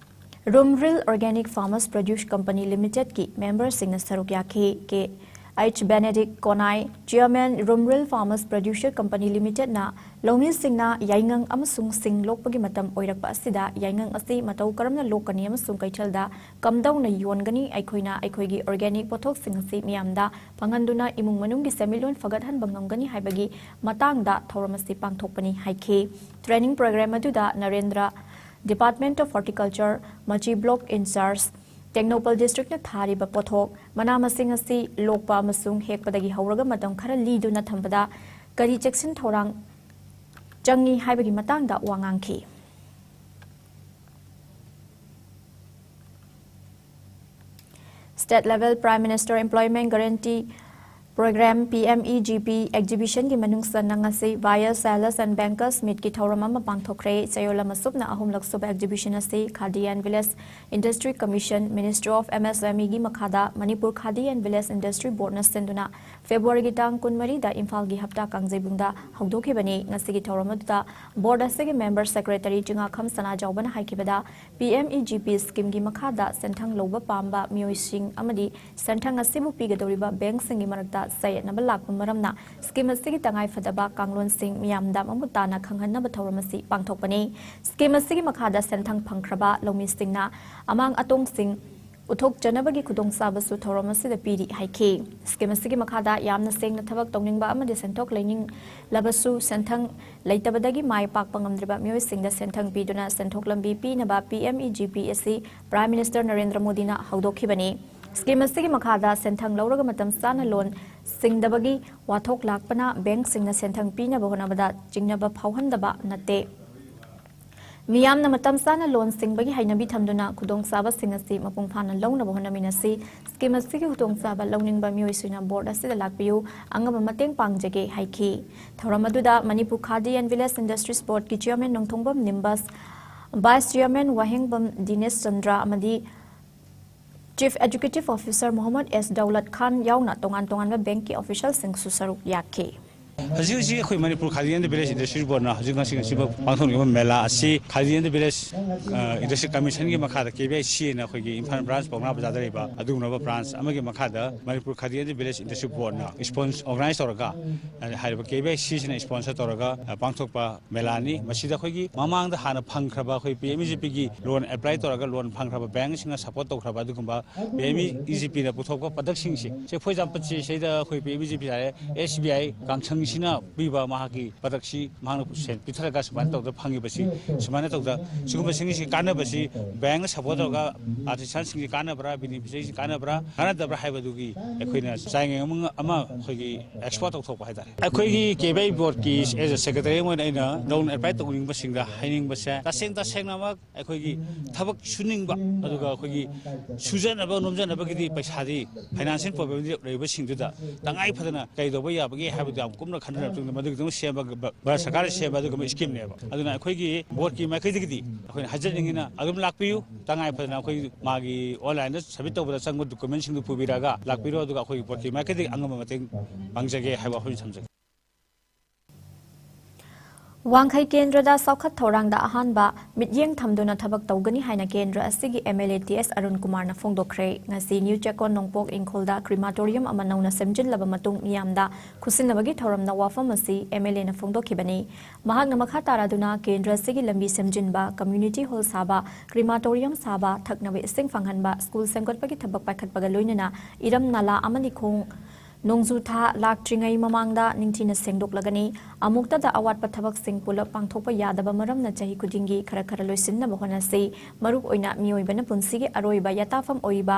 ꯔꯨꯝꯔꯤꯜ Organic Farmers Produce Company Limited ꯀꯤ ꯃꯦꯝꯕꯔꯁꯤꯡꯅ ꯁꯔꯨꯛ ꯌꯥꯈꯤ꯫ K H Benedict Konai, chairman, ꯔꯨꯝꯔꯤꯜ Farmers Producer Company Limited ꯅ ꯂꯧꯃꯤꯁꯤꯡꯅ ꯌꯥꯏꯉꯪ ꯑꯃꯁꯨꯡ ꯁꯤꯡ ꯂꯣꯛꯄꯒꯤ ꯃꯇꯝ ꯑꯣꯏꯔꯛꯄ ꯑꯁꯤꯗ ꯌꯥꯏꯉꯪ ꯑꯁꯤ ꯃꯇꯧ ꯀꯔꯝꯅ ꯂꯣꯛꯀꯅꯤ ꯑꯃꯁꯨꯡ ꯀꯩꯊꯦꯜꯗ ꯀꯝꯗꯧꯅ ꯌꯣꯟꯒꯅꯤ, ꯑꯩꯈꯣꯏꯅ ꯑꯩꯈꯣꯏꯒꯤ organic ꯄꯣꯠꯊꯣꯛꯁꯤꯡ ꯑꯁꯤ ꯃꯤꯌꯥꯝꯗ ꯐꯪꯍꯟꯗꯨꯅ ꯏꯃꯨꯡ ꯃꯅꯨꯡꯒꯤ ꯁꯦꯟꯃꯤꯠꯂꯣꯟ ꯐꯒꯠꯍꯟꯕ ꯉꯝꯒꯅꯤ ꯍꯥꯏꯕꯒꯤ ꯃꯇꯥꯡꯗ ꯊꯧꯔꯝ ꯑꯁꯤ ꯄꯥꯡꯊꯣꯛꯄꯅꯤ ꯍꯥꯏꯈꯤ꯫ ꯇ꯭ꯔꯦꯅꯤꯡ ꯄ꯭ꯔꯣꯒ꯭ꯔꯥꯝ ꯑꯗꯨꯗ ꯅꯔꯦꯟꯗ꯭ꯔ, Department of Horticulture, ꯃꯆꯤ ꯕ꯭ꯂꯣꯛ ꯏꯟꯆꯥꯔꯖ, ꯇꯦꯡꯅꯧꯄꯜ ꯗꯤꯁꯇ꯭ꯔꯤꯛꯅ ꯊꯥꯔꯤꯕ ꯄꯣꯠꯊꯣꯛ, ꯃꯅꯥ ꯃꯁꯤꯡ ꯑꯁꯤ ꯂꯣꯛꯄ ꯑꯃꯁꯨꯡ ꯍꯦꯛꯄꯗꯒꯤ ꯍꯧꯔꯒ ꯃꯇꯝ ꯈꯔ ꯂꯤꯗꯨꯅ ꯊꯝꯕꯗ ꯀꯔꯤ ꯆꯦꯛꯁꯤꯟ ꯊꯧꯔꯥꯡ ꯆꯪꯏ ꯍꯥꯏꯕꯒꯤ ꯃꯇꯥꯡꯗ ꯋꯥ ꯉꯥꯡꯈꯤ꯫ State Level Prime Minister Employment Guarantee Programme, P M E G P, exhibition ꯒꯤ ꯃꯅꯨꯡ ꯆꯟꯅ ꯉꯁꯤ Buyers, Sellers and Bankers Meet ꯀꯤ ꯊꯧꯔꯝ ꯑꯃ ꯄꯥꯡꯊꯣꯛꯈ꯭ꯔꯦ꯫ ꯆꯌꯣꯜ ꯑꯃ ꯁꯨꯞꯅ ꯑꯍꯨꯝꯂꯛ ꯁꯨꯕ exhibition ꯑꯁꯤ Khadi and Village Industry Commission, Ministry of M S M E ꯒꯤ ꯃꯈꯥꯗ Manipur Khadi and Village Industry Board ꯅ ꯁꯤꯟꯗꯨꯅ ꯐꯦꯕ꯭ꯔꯨꯋꯥꯔꯤꯒꯤ ꯇꯥꯡ ꯀꯨꯟꯃꯔꯤꯗ ꯏꯝꯐꯥꯜꯒꯤ ꯍꯞꯇꯥ ꯀꯥꯡꯖꯩꯕꯨꯡꯗ ꯍꯧꯗꯣꯛꯈꯤꯕꯅꯤ꯫ ꯉꯁꯤꯒꯤ ꯊꯧꯔꯝ ꯑꯗꯨꯗ ꯕꯣꯔꯗ ꯑꯁꯤꯒꯤ ꯃꯦꯝꯕꯔ ꯁꯦꯀ꯭ꯔꯦꯇꯔꯤ ꯆꯤꯉꯥꯈꯝ ꯁꯅꯥꯖꯥꯎꯕꯅ ꯍꯥꯏꯈꯤꯕꯗ, P M E G P ꯁ꯭ꯀꯤꯝꯒꯤ ꯃꯈꯥꯗ ꯁꯦꯟꯊꯪ ꯂꯧꯕ ꯄꯥꯝꯕ ꯃꯤꯑꯣꯏꯁꯤꯡ ꯑꯃꯗꯤ ꯁꯦꯟꯊꯪ ꯑꯁꯤꯕꯨ ꯄꯤꯒꯗꯧꯔꯤꯕ ꯕꯦꯡꯛꯁꯤꯡꯒꯤ ꯃꯔꯛꯇ ꯆꯌꯦꯠꯅꯕ ꯂꯥꯛꯄ ꯃꯔꯝꯅ ꯁ꯭ꯀꯤꯝ ꯑꯁꯤꯒꯤ ꯇꯉꯥꯏꯐꯗꯕ ꯀꯥꯡꯂꯣꯟꯁꯤꯡ ꯃꯤꯌꯥꯝꯗ ꯃꯃꯨꯠ ꯇꯥꯅ ꯈꯪꯍꯟꯅꯕ ꯊꯧꯔꯝ ꯑꯁꯤ ꯄꯥꯡꯊꯣꯛꯄꯅꯤ꯫ ꯁ꯭ꯀꯤꯝ ꯑꯁꯤꯒꯤ ꯃꯈꯥꯗ ꯁꯦꯟꯊꯪ ꯐꯪꯈ꯭ꯔꯕ ꯂꯧꯃꯤꯁꯤꯡꯅ ꯑꯃꯥꯡ ꯑꯇꯣꯡꯁꯤꯡ ꯎꯠꯊꯣꯛꯆꯅꯕꯒꯤ ꯈꯨꯗꯣꯡꯆꯥꯕꯁꯨ ꯊꯧꯔꯝ ꯑꯁꯤꯗ ꯄꯤꯔꯤ ꯍꯥꯏꯈꯤ꯫ ꯁ꯭ꯀꯤꯝ ꯑꯁꯤꯒꯤ ꯃꯈꯥꯗ ꯌꯥꯝꯅ ꯁꯦꯡꯅ ꯊꯕꯛ ꯇꯧꯅꯤꯡꯕ ꯑꯃꯗꯤ ꯁꯦꯟꯊꯣꯛ ꯂꯩꯅꯤꯡꯂꯕꯁꯨ ꯁꯦꯟꯊꯪ ꯂꯩꯇꯕꯗꯒꯤ ꯃꯥꯏ ꯄꯥꯛꯄ ꯉꯝꯗ꯭ꯔꯤꯕ ꯃꯤꯑꯣꯏꯁꯤꯡꯗ ꯁꯦꯟꯊꯪ ꯄꯤꯗꯨꯅ ꯁꯦꯟꯊꯣꯛ ꯂꯝꯕꯤ ꯄꯤꯅꯕ ꯄꯤ ꯑꯦꯝ ꯏ ꯖꯤ ꯄꯤ ꯑꯁꯤ ꯄ꯭ꯔꯥꯏꯝ ꯃꯤꯅꯤꯁꯇꯔ ꯅꯔꯦꯟꯗ꯭ꯔ ꯃꯣꯗꯤꯅ ꯍꯧꯗꯣꯛꯈꯤꯕꯅꯤ꯫ ꯁ꯭ꯀꯤꯝ ꯑꯁꯤꯒꯤ ꯃꯈꯥꯗ ꯁꯦꯟꯊꯪ ꯂꯧꯔꯒ ꯃꯇꯝ ꯆꯥꯅ ꯂꯣꯟ ꯁꯤꯡꯗꯕꯒꯤ ꯋꯥꯊꯣꯛ ꯂꯥꯛꯄꯅ ꯕꯦꯡꯛꯁꯤꯡꯅ ꯁꯦꯟꯊꯪ ꯄꯤꯅꯕ ꯍꯣꯠꯅꯕꯗ ꯆꯤꯡꯅꯕ ꯐꯥꯎꯍꯟꯗꯕ ꯅꯠꯇꯦ꯫ ꯃꯤꯌꯥꯝꯅ ꯃꯇꯝ ꯆꯥꯅ ꯂꯣꯟ ꯁꯤꯡꯕꯒꯤ ꯍꯩꯅꯕꯤ ꯊꯝꯗꯨꯅ ꯈꯨꯗꯣꯡꯆꯥꯕꯁꯤꯡ ꯑꯁꯤ ꯃꯄꯨꯡ ꯐꯥꯅ ꯂꯧꯅꯕ ꯍꯣꯠꯅꯃꯤꯟꯅꯁꯤ꯫ ꯁ꯭ꯀꯤꯝ ꯑꯁꯤꯒꯤ ꯈꯨꯗꯣꯡꯆꯥꯕ ꯂꯧꯅꯤꯡꯕ ꯃꯤꯑꯣꯏꯁꯤꯡꯅ ꯕꯣꯔꯗ ꯑꯁꯤꯗ ꯂꯥꯛꯄꯤꯌꯨ, ꯑꯉꯝꯕ ꯃꯇꯦꯡ ꯄꯥꯡꯖꯒꯦ ꯍꯥꯏꯈꯤ꯫ ꯊꯧꯔꯝ ꯑꯗꯨꯗ Manipur khadi and village industries ꯕꯣꯔꯗꯀꯤ chairman Nongthombam Nimbus, vice chairman Wahengbam Dinesh Chandra ꯑꯃꯗꯤ chief executive officer Mohammad S Daulat Khan ꯌꯥꯎꯅ ꯇꯣꯉꯥꯟ ꯇꯣꯉꯥꯟꯕ ꯕꯦꯡꯛꯀꯤ ꯑꯣꯐꯤꯁꯤꯌꯦꯜꯁꯤꯡꯁꯨ ꯁꯔꯨꯛ ꯌꯥꯈꯤ꯫ ꯍꯧꯖꯤꯛ ꯍꯧꯖꯤꯛ ꯑꯩꯈꯣꯏ Manipur khadi and village industries ꯕꯣꯔꯗꯅ ꯍꯧꯖꯤꯛ ꯉꯁꯤ ꯉꯁꯤꯃꯛ ꯄꯥꯡꯊꯣꯛꯂꯤꯕ ꯃꯦꯂꯥ ꯑꯁꯤ ꯈꯥꯗꯤ ꯑꯦꯟ ꯚꯤꯂꯦꯖ, ꯑ, ꯏꯟꯗꯁꯇ꯭ꯔꯤ ꯀꯃꯤꯁꯟꯒꯤ ꯃꯈꯥꯗ, ꯀꯦ ꯚꯤ ꯑꯥꯏ ꯁꯤ ꯍꯥꯏꯅ ꯑꯩꯈꯣꯏꯒꯤ ꯏꯝꯐꯥꯜ ꯕ꯭ꯔꯥꯟꯁ ꯄꯥꯎꯅꯥ ꯕꯖꯥꯔꯗ ꯂꯩꯕ ꯑꯗꯨꯒꯨꯝꯂꯕ ꯕ꯭ꯔꯥꯟꯁ ꯑꯃꯒꯤ ꯃꯈꯥꯗ Manipur khadi and village industry ꯕꯣꯔꯗꯅ ꯏꯁꯄꯣꯟꯁ ꯑꯣꯔꯒꯅꯥꯏꯖ ꯇꯧꯔꯒ, ꯑ, ꯍꯥꯏꯔꯤꯕ ꯀꯦ ꯚꯤ ꯑꯥꯏ ꯁꯤꯁꯤꯅ ꯏꯁꯄꯣꯟꯁꯔ ꯇꯧꯔꯒ, ꯑ, ꯄꯥꯡꯊꯣꯛꯄ ꯃꯦꯂꯥꯅꯤ꯫ ꯃꯁꯤꯗ ꯑꯩꯈꯣꯏꯒꯤ ꯃꯃꯥꯡꯗ ꯍꯥꯟꯅ ꯐꯪꯈ꯭ꯔꯕ ꯑꯩꯈꯣꯏ ꯄꯤ ꯑꯦꯝ ꯏ ꯖꯤ ꯄꯤꯒꯤ ꯂꯣꯟ ꯑꯦꯄ꯭ꯂꯥꯏ ꯇꯧꯔꯒ ꯂꯣꯟ ꯐꯪꯈ꯭ꯔꯕ ꯕꯦꯡꯛꯁꯤꯡꯅ ꯁꯄꯣꯔꯠ ꯇꯧꯈ꯭ꯔꯕ ꯑꯗꯨꯒꯨꯝꯕ ꯄꯤ ꯑꯦꯝ ꯏ ꯖꯤ ꯄꯤꯅ ꯄꯨꯊꯣꯛꯄ ꯄ꯭ꯔꯗꯛꯁꯤꯡꯁꯤ, say for example, ꯁꯤ ꯁꯤꯗ ꯑꯩꯈꯣꯏ ꯄꯤ ꯑꯦꯝ ꯏ ꯖꯤ ꯄꯤ ꯍꯥꯏꯔꯦ, ꯑꯦꯁ ꯕꯤ ꯑꯥꯏ ꯀꯥꯡꯁꯪꯁꯤꯅ ꯄꯤꯕ ꯃꯍꯥꯛꯀꯤ ꯄ꯭ꯔꯗꯛꯁꯤ ꯃꯍꯥꯛꯅ ꯁꯦꯟ ꯄꯤꯊꯔꯒ ꯁꯨꯃꯥꯏꯅ ꯇꯧꯗꯅ ꯐꯪꯉꯤꯕꯁꯤ, ꯁꯨꯃꯥꯏꯅ ꯇꯧꯗꯅ ꯁꯤꯒꯨꯝꯕꯁꯤꯡꯁꯤ ꯀꯥꯟꯅꯕꯁꯤ ꯕꯦꯡꯛꯅ ꯁꯄꯣꯔꯠ ꯇꯧꯔꯒ ꯑꯥꯔꯇꯤꯁꯥꯟꯁꯤꯡꯁꯤ ꯀꯥꯟꯅꯕ꯭ꯔꯥ, ꯕꯦꯅꯤꯐꯤꯁꯤꯌꯥꯔꯤꯁꯤ ꯀꯥꯟꯅꯕ꯭ꯔꯥ, ꯀꯥꯟꯅꯗꯕ꯭ꯔꯥ ꯍꯥꯏꯕꯗꯨꯒꯤ ꯑꯩꯈꯣꯏꯅ ꯆꯥꯡꯌꯦꯡ ꯑꯃ, ꯑꯃ ꯑꯩꯈꯣꯏꯒꯤ ꯑꯦꯛꯁꯄꯔꯠ ꯇꯧꯊꯣꯛꯄ ꯍꯥꯏꯇꯥꯔꯦ꯫ ꯑꯩꯈꯣꯏꯒꯤ ꯀꯦ ꯚꯤ ꯑꯥꯏ ꯕꯣꯔꯗꯀꯤ as a secretary ꯑꯃ ꯑꯣꯏꯅ ꯑꯩꯅ ꯂꯣꯟ ꯑꯦꯄ꯭ꯂꯥꯏ ꯇꯧꯅꯤꯡꯕꯁꯤꯡꯗ ꯍꯥꯏꯅꯤꯡꯕꯁꯦ, ꯇꯁꯦꯡ ꯇꯁꯦꯡꯅꯃꯛ ꯑꯩꯈꯣꯏꯒꯤ ꯊꯕꯛ ꯁꯨꯅꯤꯡꯕ, ꯑꯗꯨꯒ ꯑꯩꯈꯣꯏꯒꯤ ꯁꯨꯖꯅꯕ ꯅꯣꯝꯖꯅꯕꯒꯤꯗꯤ ꯄꯩꯁꯥꯗꯤ, ꯐꯥꯏꯅꯥꯟꯁꯤꯌꯦꯜ ꯄ꯭ꯔꯣꯕ꯭ꯂꯦꯝꯗꯤ ꯂꯩꯔꯤꯕꯁꯤꯡꯗꯨꯗ ꯇꯉꯥꯏ ꯐꯗꯅ ꯀꯩꯗꯧꯕ ꯌꯥꯕꯒꯦ ꯍꯥꯏꯕꯗꯨ ꯌꯥꯝ ꯀꯨꯞꯅ ꯈꯟꯅꯔꯕ ꯃꯇꯨꯡꯗ ꯃꯗꯨꯒꯤꯗꯃꯛ ꯁꯦꯝꯕ ꯚꯥꯔꯠ ꯁꯔꯀꯥꯔꯅ ꯁꯦꯝꯕ ꯑꯗꯨꯒꯨꯝꯕ ꯁ꯭ꯀꯤꯝꯅꯦꯕ꯫ ꯑꯗꯨꯅ ꯑꯩꯈꯣꯏꯒꯤ ꯕꯣꯔꯗꯀꯤ ꯃꯥꯏꯀꯩꯗꯒꯤꯗꯤ ꯑꯩꯈꯣꯏꯅ ꯍꯥꯏꯖꯅꯤꯡꯉꯤꯅ ꯑꯗꯨꯝ ꯂꯥꯛꯄꯤꯌꯨ, ꯇꯉꯥꯏ ꯐꯗꯅ ꯑꯩꯈꯣꯏ ꯃꯥꯒꯤ ꯑꯣꯟꯂꯥꯏꯟꯗ ꯁꯕꯃꯤꯠ ꯇꯧꯕꯗ ꯆꯪꯕ ꯗꯣꯀꯨꯃꯦꯟꯁꯤꯡꯗꯨ ꯄꯨꯕꯤꯔꯛꯑꯒ ꯂꯥꯛꯄꯤꯔꯣ, ꯑꯗꯨꯒ ꯑꯩꯈꯣꯏꯒꯤ ꯕꯣꯔꯗꯀꯤ ꯃꯥꯏꯀꯩꯗꯒꯤ ꯑꯉꯝꯕ ꯃꯇꯦꯡ ꯄꯥꯡꯖꯒꯦ ꯍꯥꯏꯕ ꯋꯥꯐꯝꯁꯤ ꯊꯝꯖꯒꯦ꯫ ꯋꯥꯡꯈꯩ ꯀꯦꯟꯗ꯭ꯔꯗ ꯆꯥꯎꯈꯠ ꯊꯧꯔꯥꯡꯗ ꯑꯍꯥꯟꯕ ꯃꯤꯠꯌꯦꯡ ꯊꯝꯗꯨꯅ ꯊꯕꯛ ꯇꯧꯒꯅꯤ ꯍꯥꯏꯅ ꯀꯦꯟꯗ꯭ꯔ ꯑꯁꯤꯒꯤ MLA ꯇꯤ ꯑꯦꯁ ꯑꯔꯨꯟ ꯀꯨꯃꯥꯔꯅ ꯐꯣꯡꯗꯣꯛꯈ꯭ꯔꯦ꯫ ꯉꯁꯤ ꯅ꯭ꯌꯨ ꯆꯦꯛꯀꯣꯟ ꯅꯣꯡꯄꯣꯛ ꯏꯪꯈꯣꯜꯗ ꯀ꯭ꯔꯤꯃꯥꯇꯣꯔꯤꯌꯝ ꯑꯃ ꯅꯧꯅ ꯁꯦꯝꯖꯤꯜꯂꯕ ꯃꯇꯨꯡ ꯃꯤꯌꯥꯝꯗ ꯈꯨꯠꯁꯤꯟꯅꯕꯒꯤ ꯊꯧꯔꯝꯗ ꯋꯥꯐꯝ ꯑꯁꯤ MLAꯅ ꯐꯣꯡꯗꯣꯛꯈꯤꯕꯅꯤ꯫ ꯃꯍꯥꯛꯅ ꯃꯈꯥ ꯇꯥꯔꯗꯨꯅ ꯀꯦꯟꯗ꯭ꯔ ꯑꯁꯤꯒꯤ ꯂꯝꯕꯤ ꯁꯦꯝꯖꯤꯟꯕ, ꯀꯝꯃ꯭ꯌꯨꯅꯤꯇꯤ ꯍꯣꯜ ꯁꯥꯕ, ꯀ꯭ꯔꯤꯃꯥꯇꯣꯔꯤꯌꯝ ꯁꯥꯕ, ꯊꯛꯅꯕ ꯏꯁꯤꯡ ꯐꯪꯍꯟꯕ, ꯁ꯭ꯀꯨꯜ ꯁꯦꯝꯒꯠꯄꯒꯤ ꯊꯕꯛ ꯄꯥꯏꯈꯠꯄꯒ ꯂꯣꯏꯅꯅ ꯏꯔꯝ ꯅꯂꯥ ꯑꯃꯗꯤ ꯈꯣꯡ ꯅꯣꯡꯖꯨ ꯊꯥ ꯂꯥꯛꯇ꯭ꯔꯤꯉꯩ ꯃꯃꯥꯡꯗ ꯅꯤꯡꯊꯤꯅ ꯁꯦꯡꯗꯣꯛꯂꯒꯅꯤ꯫ ꯑꯃꯨꯛꯇꯗ ꯑꯋꯥꯠꯄ ꯊꯕꯛꯁꯤꯡ ꯄꯨꯂꯞ ꯄꯥꯡꯊꯣꯛꯄ ꯌꯥꯗꯕ ꯃꯔꯝꯅ ꯆꯍꯤ ꯈꯨꯗꯤꯡꯒꯤ ꯈꯔ ꯈꯔ ꯂꯣꯏꯁꯤꯟꯅꯕ ꯍꯣꯠꯅꯁꯤ꯫ ꯃꯔꯨ ꯑꯣꯏꯅ ꯃꯤꯑꯣꯏꯕꯅ ꯄꯨꯟꯁꯤꯒꯤ ꯑꯔꯣꯏꯕ ꯌꯥꯇꯥꯐꯝ ꯑꯣꯏꯔꯤꯕ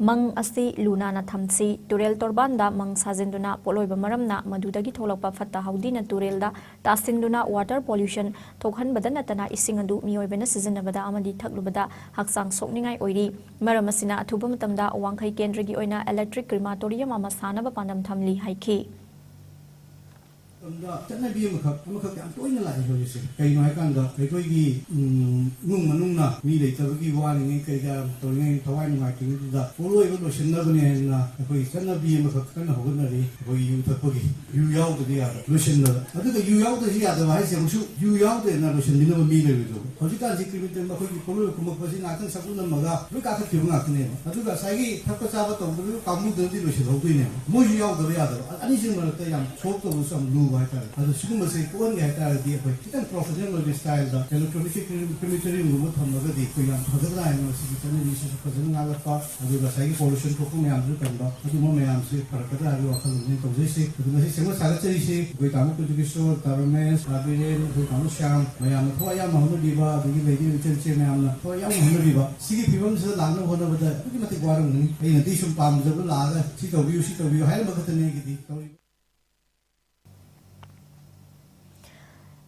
ꯃꯪ ꯑꯁꯤ ꯂꯨ ꯅꯥꯟꯅ ꯊꯝꯁꯤ꯫ ꯇꯨꯔꯦꯜ ꯇꯣꯔꯕꯥꯟꯗ ꯃꯪ ꯁꯥꯖꯤꯟꯗꯨꯅ ꯄꯣꯠꯂꯣꯏꯕ ꯃꯔꯝꯅ ꯃꯗꯨꯗꯒꯤ ꯊꯣꯛꯂꯛꯄ ꯐꯠꯇ ꯍꯥꯎꯗꯤꯅ ꯇꯨꯔꯦꯜꯗ ꯇꯥꯁꯤꯟꯗꯨꯅ water pollution ꯊꯣꯛꯍꯟꯕꯗ ꯅꯠꯇꯅ ꯏꯁꯤꯡ ꯑꯗꯨ ꯃꯤꯑꯣꯏꯕꯅ ꯁꯤꯖꯤꯟꯅꯕꯗ ꯑꯃꯗꯤ ꯊꯛꯂꯨꯕꯗ ꯍꯛꯆꯥꯡ ꯁꯣꯛꯅꯤꯡꯉꯥꯏ ꯑꯣꯏꯔꯤ꯫ ꯃꯔꯝ ꯑꯁꯤꯅ ꯑꯊꯨꯕ ꯃꯇꯝꯗ ꯋꯥꯡꯈꯩ ꯀꯦꯟꯗ꯭ꯔꯒꯤ ꯑꯣꯏꯅ electric crematorium ꯑꯃ ꯁꯥꯅꯕ ꯄꯥꯟꯗꯝ ꯊꯝꯂꯤ ꯍꯥꯏꯈꯤ꯫ ꯃꯇꯝꯗ ꯆꯠꯅꯕꯤ ꯑꯃꯈꯛ ꯑꯃꯈꯛ ꯌꯥꯝ ꯇꯣꯏꯅ ꯂꯥꯛꯏ ꯍꯧꯖꯤꯛꯁꯦ꯫ ꯀꯩꯅꯣ ꯍꯥꯏꯀꯥꯟꯗ ꯑꯩꯈꯣꯏꯒꯤ ꯎꯝ, ꯏꯃꯨꯡ ꯃꯅꯨꯡꯅ ꯃꯤ ꯂꯩꯇꯕꯒꯤ ꯋꯥꯔꯤꯉꯩ ꯀꯩꯀꯥ ꯇꯧꯔꯤꯉꯩ ꯊꯋꯥꯏ ꯅꯨꯡꯉꯥꯏꯇ꯭ꯔꯤꯉꯩꯗꯨꯗ ꯄꯣꯠꯂꯣꯏꯕ ꯂꯣꯏꯁꯤꯟꯅꯕꯅꯦ ꯍꯥꯏꯅ ꯑꯩꯈꯣꯏꯒꯤ ꯆꯠꯅꯕꯤ ꯑꯃꯈꯛ ꯀꯟꯅ ꯍꯧꯒꯠꯅꯔꯤ꯫ ꯑꯩꯈꯣꯏꯒꯤ ꯌꯨ ꯊꯛꯄꯒꯤ ꯌꯨ ꯌꯥꯎꯗꯕ ꯌꯥꯗꯕ ꯂꯣꯏꯁꯤꯟꯕꯗ꯫ ꯑꯗꯨꯒ ꯌꯨ ꯌꯥꯎꯗ꯭ꯔꯁꯨ ꯌꯥꯗꯕ ꯍꯥꯏꯁꯦ ꯑꯃꯨꯛꯁꯨ ꯌꯨ ꯌꯥꯎꯗꯦꯅ ꯂꯣꯏꯁꯤꯟꯕꯤꯅꯕ ꯃꯤ ꯂꯩꯔꯣꯏꯗꯧꯕ꯫ ꯍꯧꯖꯤꯛꯀꯥꯟꯁꯤ ꯀ꯭ꯔꯤꯃꯤꯇꯦꯜ ꯑꯩꯈꯣꯏꯒꯤ ꯄꯣꯠꯂꯣꯏꯕ ꯀꯨꯝꯃꯛꯄꯁꯤ ꯉꯥꯛꯇꯪ ꯁꯛꯎ ꯅꯝꯃꯒ ꯂꯣꯏ ꯀꯥꯈꯠꯈꯤꯕ ꯉꯥꯛꯇꯅꯦꯕ꯫ ꯑꯗꯨꯒ ꯉꯁꯥꯏꯒꯤ ꯊꯛꯄ ꯆꯥꯕ ꯇꯧꯕꯗꯨ ꯀꯥꯡꯕꯨꯗꯨꯅꯗꯤ ꯂꯣꯏꯁꯤꯜꯍꯧꯗꯣꯏꯅꯦꯕ꯫ ꯃꯣꯏꯁꯨ ꯌꯥꯎꯗꯕ ꯌꯥꯗꯕ꯫ ꯑꯅꯤꯁꯤꯒꯤ ꯃꯔꯛꯇ ꯌꯥꯝ ꯁꯣꯜꯕ ꯇꯧꯕꯁꯨ ꯌꯥꯝ ꯂꯨꯕ ꯍꯥꯏꯇꯥꯔꯦ꯫ ꯑꯗꯣ ꯁꯤꯒꯨꯝꯕꯁꯦ ꯀꯣꯛꯍꯟꯒꯦ ꯍꯥꯏꯇꯥꯔꯒꯗꯤ ꯑꯩꯈꯣꯏ ꯈꯤꯇꯪ ꯄ꯭ꯔꯣꯐꯦꯁꯅꯦꯜ ꯑꯣꯏꯕ ꯁ꯭ꯇꯥꯏꯜꯗ ꯑꯦꯂꯦꯛꯇ꯭ꯔꯣꯅꯤꯛ ꯀ꯭ꯔꯤꯃꯤꯇꯣꯔꯤꯌꯝꯒꯨꯝꯕ ꯊꯝꯃꯒꯗꯤ ꯑꯩꯈꯣꯏ ꯌꯥꯝ ꯐꯒꯗ꯭ꯔꯥ ꯍꯥꯏꯅ ꯃꯁꯤꯒꯤ ꯆꯠꯅꯕꯤꯁꯤꯁꯨ ꯐꯖꯅ ꯉꯥꯛꯂꯛꯄ, ꯑꯗꯨꯒ ꯉꯁꯥꯏꯒꯤ ꯄꯣꯂꯨꯁꯟ ꯊꯣꯛꯄ ꯃꯌꯥꯝꯗꯨꯁꯨ ꯀꯟꯕ, ꯑꯗꯨꯒꯨꯝꯕ ꯃꯌꯥꯝꯁꯦ ꯐꯔꯛꯀꯗ꯭ꯔꯥ ꯍꯥꯏꯕꯒꯤ ꯋꯥꯈꯜꯂꯣꯟꯅꯤ ꯇꯧꯖꯩꯁꯦ꯫ ꯑꯗꯨ ꯉꯁꯤ ꯁꯦꯝꯒꯠ ꯁꯥꯒꯠꯆꯔꯤꯁꯦ ꯑꯩꯈꯣꯏ ꯇꯥꯃꯣ ꯀꯨꯟꯖꯀꯤꯁꯣꯔ, ꯇꯥ ꯔꯣꯃꯦꯁ, ꯇꯥ ꯕꯤꯔꯦꯟ, ꯑꯩꯈꯣꯏ ꯇꯥꯃꯣ ꯁ꯭ꯌꯥꯝ ꯃꯌꯥꯝꯅ ꯊꯋꯥꯏ ꯌꯥꯝꯅ ꯍꯣꯠꯅꯕꯤꯕ, ꯑꯗꯒꯤ ꯂꯩꯔꯤꯕ ꯏꯆꯟ ꯏꯆꯦ ꯃꯌꯥꯝꯅ ꯊꯋꯥꯏ ꯌꯥꯝꯅ ꯍꯣꯠꯅꯕꯤꯕ, ꯁꯤꯒꯤ ꯐꯤꯕꯝꯁꯤꯗ ꯂꯥꯛꯅꯕ ꯍꯣꯠꯅꯕꯗ ꯑꯗꯨꯛꯀꯤ ꯃꯇꯤꯛ ꯋꯥꯔꯝꯒꯅꯤ꯫ ꯑꯩꯅꯗꯤ ꯁꯨꯝ ꯄꯥꯝꯖꯕ ꯂꯥꯛꯑꯒ ꯁꯤ ꯇꯧꯕꯤꯌꯨ, ꯁꯤ ꯇꯧꯕꯤꯌꯨ ꯍꯥꯏꯔꯝꯕ ꯈꯛꯇꯅꯤ ꯑꯩꯒꯤꯗꯤ ꯇꯧꯔꯤꯕ꯫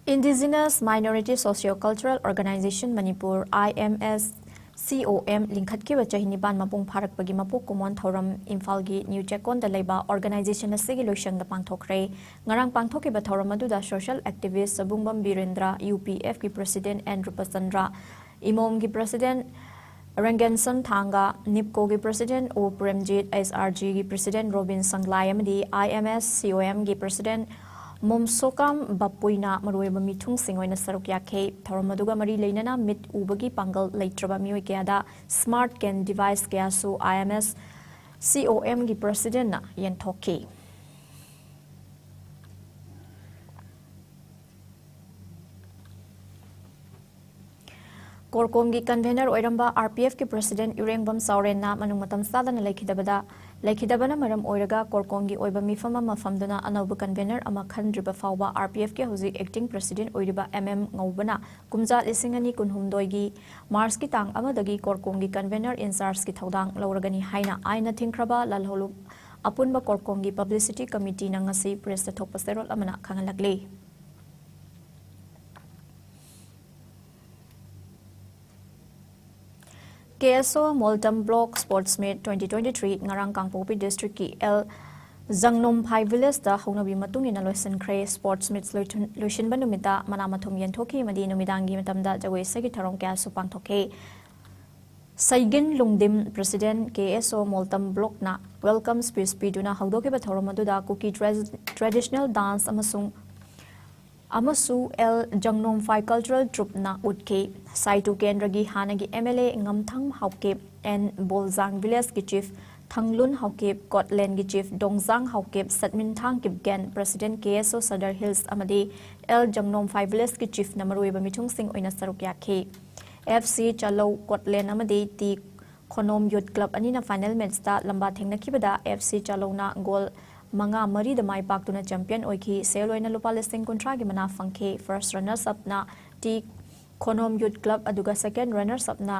Indigenous Minority Socio-Cultural Organization Manipur, I M S ꯁꯤ ꯑꯣ ꯑꯦꯝ ꯂꯤꯡꯈꯠꯈꯤꯕ ꯆꯍꯤ ꯅꯤꯄꯥꯟ ꯃꯄꯨꯡ ꯐꯥꯔꯛꯄꯒꯤ ꯃꯄꯣꯛ ꯀꯨꯝꯑꯣꯟ ꯊꯧꯔꯝ ꯏꯝꯐꯥꯜꯒꯤ ꯅ꯭ꯌꯨ ꯆꯦꯛꯀꯣꯟꯗ ꯂꯩꯕ ꯑꯣꯔꯒꯅꯥꯏꯖꯦꯁꯟ ꯑꯁꯤꯒꯤ ꯂꯣꯏꯁꯪꯗ ꯄꯥꯡꯊꯣꯛꯈ꯭ꯔꯦ꯫ ꯉꯔꯥꯡ ꯄꯥꯡꯊꯣꯛꯈꯤꯕ ꯊꯧꯔꯝ ꯑꯗꯨꯗ social activist Chabungbam Birendra, U P ꯑꯦꯐꯀꯤ ꯄ꯭ꯔꯁꯤꯗꯦꯟꯠ ꯑꯦꯟ ꯔꯨꯄꯆꯟꯗ꯭ꯔ, ꯏꯃꯣꯝꯒꯤ ꯄ꯭ꯔꯁꯤꯗꯦꯟꯠ ꯔꯪꯒꯦꯟꯁꯟ ꯊꯥꯡꯒ, ꯅꯤꯞꯀꯣꯒꯤ president O Premjit, S R ꯖꯤꯒꯤ ꯄ꯭ꯔꯁꯤꯗꯦꯟꯠ ꯔꯣꯕꯤꯟ ꯁꯪꯂꯥꯏ ꯑꯃꯗꯤ ꯑꯥꯏ ꯑꯦꯝ ꯑꯦꯁ ꯁꯤ ꯑꯣ ꯑꯦꯝꯒꯤ ꯄ꯭ꯔꯁꯤꯗꯦꯟꯠ ꯃꯣꯝꯁꯣꯀꯥꯝ ꯕꯥꯄꯨꯏꯅ ꯃꯔꯨꯑꯣꯏꯕ ꯃꯤꯊꯨꯡꯁꯤꯡ ꯑꯣꯏꯅ ꯁꯔꯨꯛ ꯌꯥꯈꯤ꯫ ꯊꯧꯔꯝ ꯑꯗꯨꯒ ꯃꯔꯤ ꯂꯩꯅꯅ ꯃꯤꯠ ꯎꯕꯒꯤ ꯄꯥꯡꯒꯜ ꯂꯩꯇ꯭ꯔꯕ ꯃꯤꯑꯣꯏ ꯀꯌꯥꯗ ꯁ꯭ꯃꯥꯔꯠ ꯀꯦꯟ ꯗꯤꯚꯥꯏꯁ ꯀꯌꯥꯁꯨ ꯑꯥꯏ ꯑꯦꯝ ꯑꯦꯁ ꯁꯤ ꯑꯣ ꯑꯦꯝꯒꯤ ꯄ꯭ꯔꯁꯤꯗꯦꯟꯠꯅ ꯌꯦꯟꯊꯣꯛꯈꯤ꯫ ꯀꯣꯔꯀꯣꯝꯒꯤ ꯀꯟꯚꯦꯅꯔ ꯑꯣꯏꯔꯝꯕ ꯑꯥꯔ ꯄꯤ ꯑꯦꯐꯀꯤ ꯄ꯭ꯔꯁꯤꯗꯦꯟꯠ ꯏꯔꯦꯡꯕꯝ ꯆꯥꯎꯔꯦꯟꯅ ꯃꯅꯨꯡ ꯃꯇꯝ ꯆꯥꯗꯅ ꯂꯩꯈꯤꯗꯕꯗ, ꯂꯩꯈꯤꯗꯕꯅ ꯃꯔꯝ ꯑꯣꯏꯔꯒ ꯀꯣꯔꯀꯣꯝꯒꯤ ꯑꯣꯏꯕ ꯃꯤꯐꯝ ꯑꯃ ꯐꯝꯗꯨꯅ ꯑꯅꯧꯕ ꯀꯟꯚꯦꯅꯔ ꯑꯃ ꯈꯟꯗ꯭ꯔꯤꯕ ꯐꯥꯎꯕ ꯑꯥꯔ ꯄꯤ ꯑꯦꯐꯀꯤ ꯍꯧꯖꯤꯛ ꯑꯦꯛꯇꯤꯡ ꯄ꯭ꯔꯁꯤꯗꯦꯟꯠ ꯑꯣꯏꯔꯤꯕ ꯑꯦꯝ ꯑꯦꯝ ꯉꯧꯕꯅ ꯀꯨꯝꯖꯥ ꯂꯤꯁꯤꯡ ꯑꯅꯤ ꯀꯨꯟꯍꯨꯝꯗꯣꯏꯒꯤ ꯃꯥꯔꯆꯀꯤ ꯇꯥꯡ ꯑꯃꯗꯒꯤ ꯀꯣꯔꯀꯣꯝꯒꯤ ꯀꯟꯚꯦꯅꯔ ꯏꯟꯆꯥꯔꯖꯀꯤ ꯊꯧꯗꯥꯡ ꯂꯧꯔꯒꯅꯤ ꯍꯥꯏꯅ ꯑꯥꯏꯟꯅ ꯊꯤꯡꯈ꯭ꯔꯕ ꯂꯥꯜꯍꯧꯂꯨꯞ ꯑꯄꯨꯟꯕ ꯀꯣꯔꯀꯣꯝꯒꯤ ꯄꯕ꯭ꯂꯤꯁꯤꯇꯤ ꯀꯃꯤꯇꯤꯅ ꯉꯁꯤ ꯄ꯭ꯔꯦꯁꯇ ꯊꯣꯛꯄ ꯆꯦꯔꯣꯜ ꯑꯃꯅ ꯈꯪꯍꯜꯂꯛꯂꯤ꯫ ꯀꯦ ꯑꯦꯁ ꯑꯣ ꯃꯣꯜꯇꯝ block sports meet twenty twenty three ꯉꯔꯥꯡ ꯀꯥꯡꯄꯣꯛꯄꯤ ꯗꯤꯁꯇ꯭ꯔꯤꯛꯀꯤ ꯑꯦꯜ ꯖꯪꯅꯣꯝꯐꯥꯏ ꯚꯤꯂꯦꯖꯇ ꯍꯧꯅꯕꯤ ꯃꯇꯨꯡ ꯏꯟꯅ ꯂꯣꯏꯁꯤꯟꯈ꯭ꯔꯦ꯫ ꯁ꯭ꯄꯣꯔꯠꯁ ꯃꯤꯠꯁ ꯂꯣꯏꯊꯨꯟ-, ꯂꯣꯏꯁꯤꯟꯕ ꯅꯨꯃꯤꯠꯇ ꯃꯅꯥ ꯃꯊꯨꯝ ꯌꯦꯟꯊꯣꯛꯈꯤ ꯑꯃꯗꯤ ꯅꯨꯃꯤꯗꯥꯡꯒꯤ ꯃꯇꯝꯗ ꯖꯒꯣꯏ ꯏꯁꯩꯒꯤ ꯊꯧꯔꯝ ꯀꯌꯥꯁꯨ ꯄꯥꯡꯊꯣꯛꯈꯤ꯫ ꯁꯩꯒꯤꯟ ꯂꯨꯡꯗꯤꯝ, ꯄ꯭ꯔꯁꯤꯗꯦꯟꯠ, ꯀꯦ ꯑꯦꯁ ꯑꯣ ꯃꯣꯜꯇꯝ ꯕ꯭ꯂꯣꯛꯅ ꯋꯦꯜꯀꯝ ꯁ꯭ꯄꯤꯆ ꯄꯤꯗꯨꯅ ꯍꯧꯗꯣꯛꯈꯤꯕ ꯊꯧꯔꯝ ꯑꯗꯨꯗ ꯀꯨꯀꯤ ꯇ꯭ꯔꯦ-, ꯇ꯭ꯔꯦꯗꯤꯁꯅꯦꯜ ꯗꯥꯟꯁ ꯑꯃꯁꯨꯡ ꯑꯃꯁꯨ ꯑꯦꯜ ꯖꯪꯅꯣꯝꯐꯥꯏ ꯀꯜꯆꯔꯦꯜ ꯇ꯭ꯔꯨꯞꯅ ꯎꯠꯈꯤ꯫ ꯁꯥꯏꯇꯨ ꯀꯦꯟꯗ꯭ꯔꯒꯤ ꯍꯥꯟꯅꯒꯤ ꯑꯦꯝ ꯑꯦꯜ ꯑꯦ ꯉꯝꯊꯪ ꯍꯥꯎꯀꯤꯞ, ꯑꯦꯟ ꯕꯣꯜꯖꯥꯡ ꯚꯤꯂꯦꯖꯀꯤ ꯆꯤꯐ ꯊꯪꯂꯨꯟ ꯍꯥꯎꯀꯤꯞ, ꯀꯣꯠꯂꯦꯟꯒꯤ chief Dongjang Haokip, Satminthang Kipgen, president K S O Sadar hills ꯑꯃꯗꯤ ꯑꯦꯜ ꯖꯪꯅꯣꯝꯐꯥꯏ ꯚꯤꯂꯦꯖꯀꯤ ꯆꯤꯐꯅ ꯃꯔꯨꯑꯣꯏꯕ ꯃꯤꯊꯨꯡꯁꯤꯡ ꯑꯣꯏꯅ ꯁꯔꯨꯛ ꯌꯥꯈꯤ꯫ ꯑꯦꯐ ꯁꯤ ꯆꯥꯂꯧ ꯀꯣꯠꯂꯦꯟ ꯑꯃꯗꯤ ꯇꯤ ꯈꯣꯅꯣꯝ ꯌꯨꯠ ꯀ꯭ꯂꯕ ꯑꯅꯤꯅ ꯐꯥꯏꯅꯦꯜ ꯃꯦꯠꯆꯇ ꯂꯝꯕꯥ ꯊꯦꯡꯅꯈꯤꯕꯗ ꯑꯦꯐ ꯁꯤ ꯆꯥꯂꯧꯅ ꯒꯣꯜ ꯃꯉꯥ ꯃꯔꯤꯗ ꯃꯥꯏ ꯄꯥꯛꯇꯨꯅ ꯆꯦꯝꯄꯤꯌꯟ ꯑꯣꯏꯈꯤ꯫ ꯁꯦꯜ ꯑꯣꯏꯅ ꯂꯨꯄꯥ ꯂꯤꯁꯤꯡ ꯀꯨꯟꯊ꯭ꯔꯥꯒꯤ ꯃꯅꯥ ꯐꯪꯈꯤ꯫ ꯐꯥꯔꯁ ꯔꯟꯅꯔꯁ ꯑꯞꯅ ꯇꯤ ꯈꯣꯅꯣꯝ ꯌꯨꯠ ꯀ꯭ꯂꯕ ꯑꯗꯨꯒ ꯁꯦꯀꯦꯟ ꯔꯟꯅꯔꯁ ꯑꯞꯅ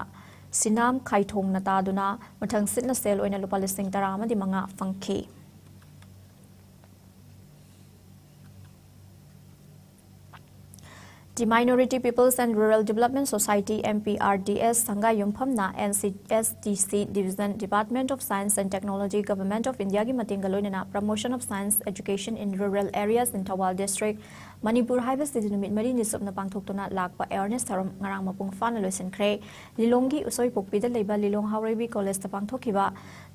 ꯁꯤꯅꯥꯝ ꯈꯥꯏꯊꯣꯡꯅ ꯇꯥꯗꯨꯅ ꯃꯊꯪꯁꯤꯠꯅ ꯁꯦꯜ ꯑꯣꯏꯅ ꯂꯨꯄꯥ ꯂꯤꯁꯤꯡ ꯇꯔꯥ ꯑꯃꯗꯤ ꯃꯉꯥ ꯐꯪꯈꯤ꯫ The Minority Peoples and Rural Development Society, M P R D S, ꯁꯪꯒꯥꯏ ꯌꯨꯝꯐꯝꯅ N C S D C Division, Department of Science and Technology, Government of India ꯒꯤ ꯃꯇꯦꯡꯒ ꯂꯣꯏꯅꯅ Promotion of Science Education in Rural Areas in Thoubal District, Manipur ꯍꯥꯏꯕꯁꯤꯗꯤ ꯅꯨꯃꯤꯠ ꯃꯔꯤꯅꯤ ꯆꯨꯞꯅ ꯄꯥꯡꯊꯣꯛꯇꯨꯅ ꯂꯥꯛꯄ awareness ꯊꯧꯔꯝ ꯉꯔꯥꯡ ꯃꯄꯨꯡ ꯐꯥꯅ ꯂꯣꯏꯁꯤꯟꯈ꯭ꯔꯦ꯫ ꯂꯤꯂꯣꯡꯒꯤ ꯎꯁꯣꯏꯄꯣꯛꯄꯤꯗ ꯂꯩꯕ ꯂꯤꯂꯣꯡ ꯍꯥꯎꯔꯩꯕꯤ ꯀꯣꯂꯦꯖꯇ ꯄꯥꯡꯊꯣꯛꯈꯤꯕ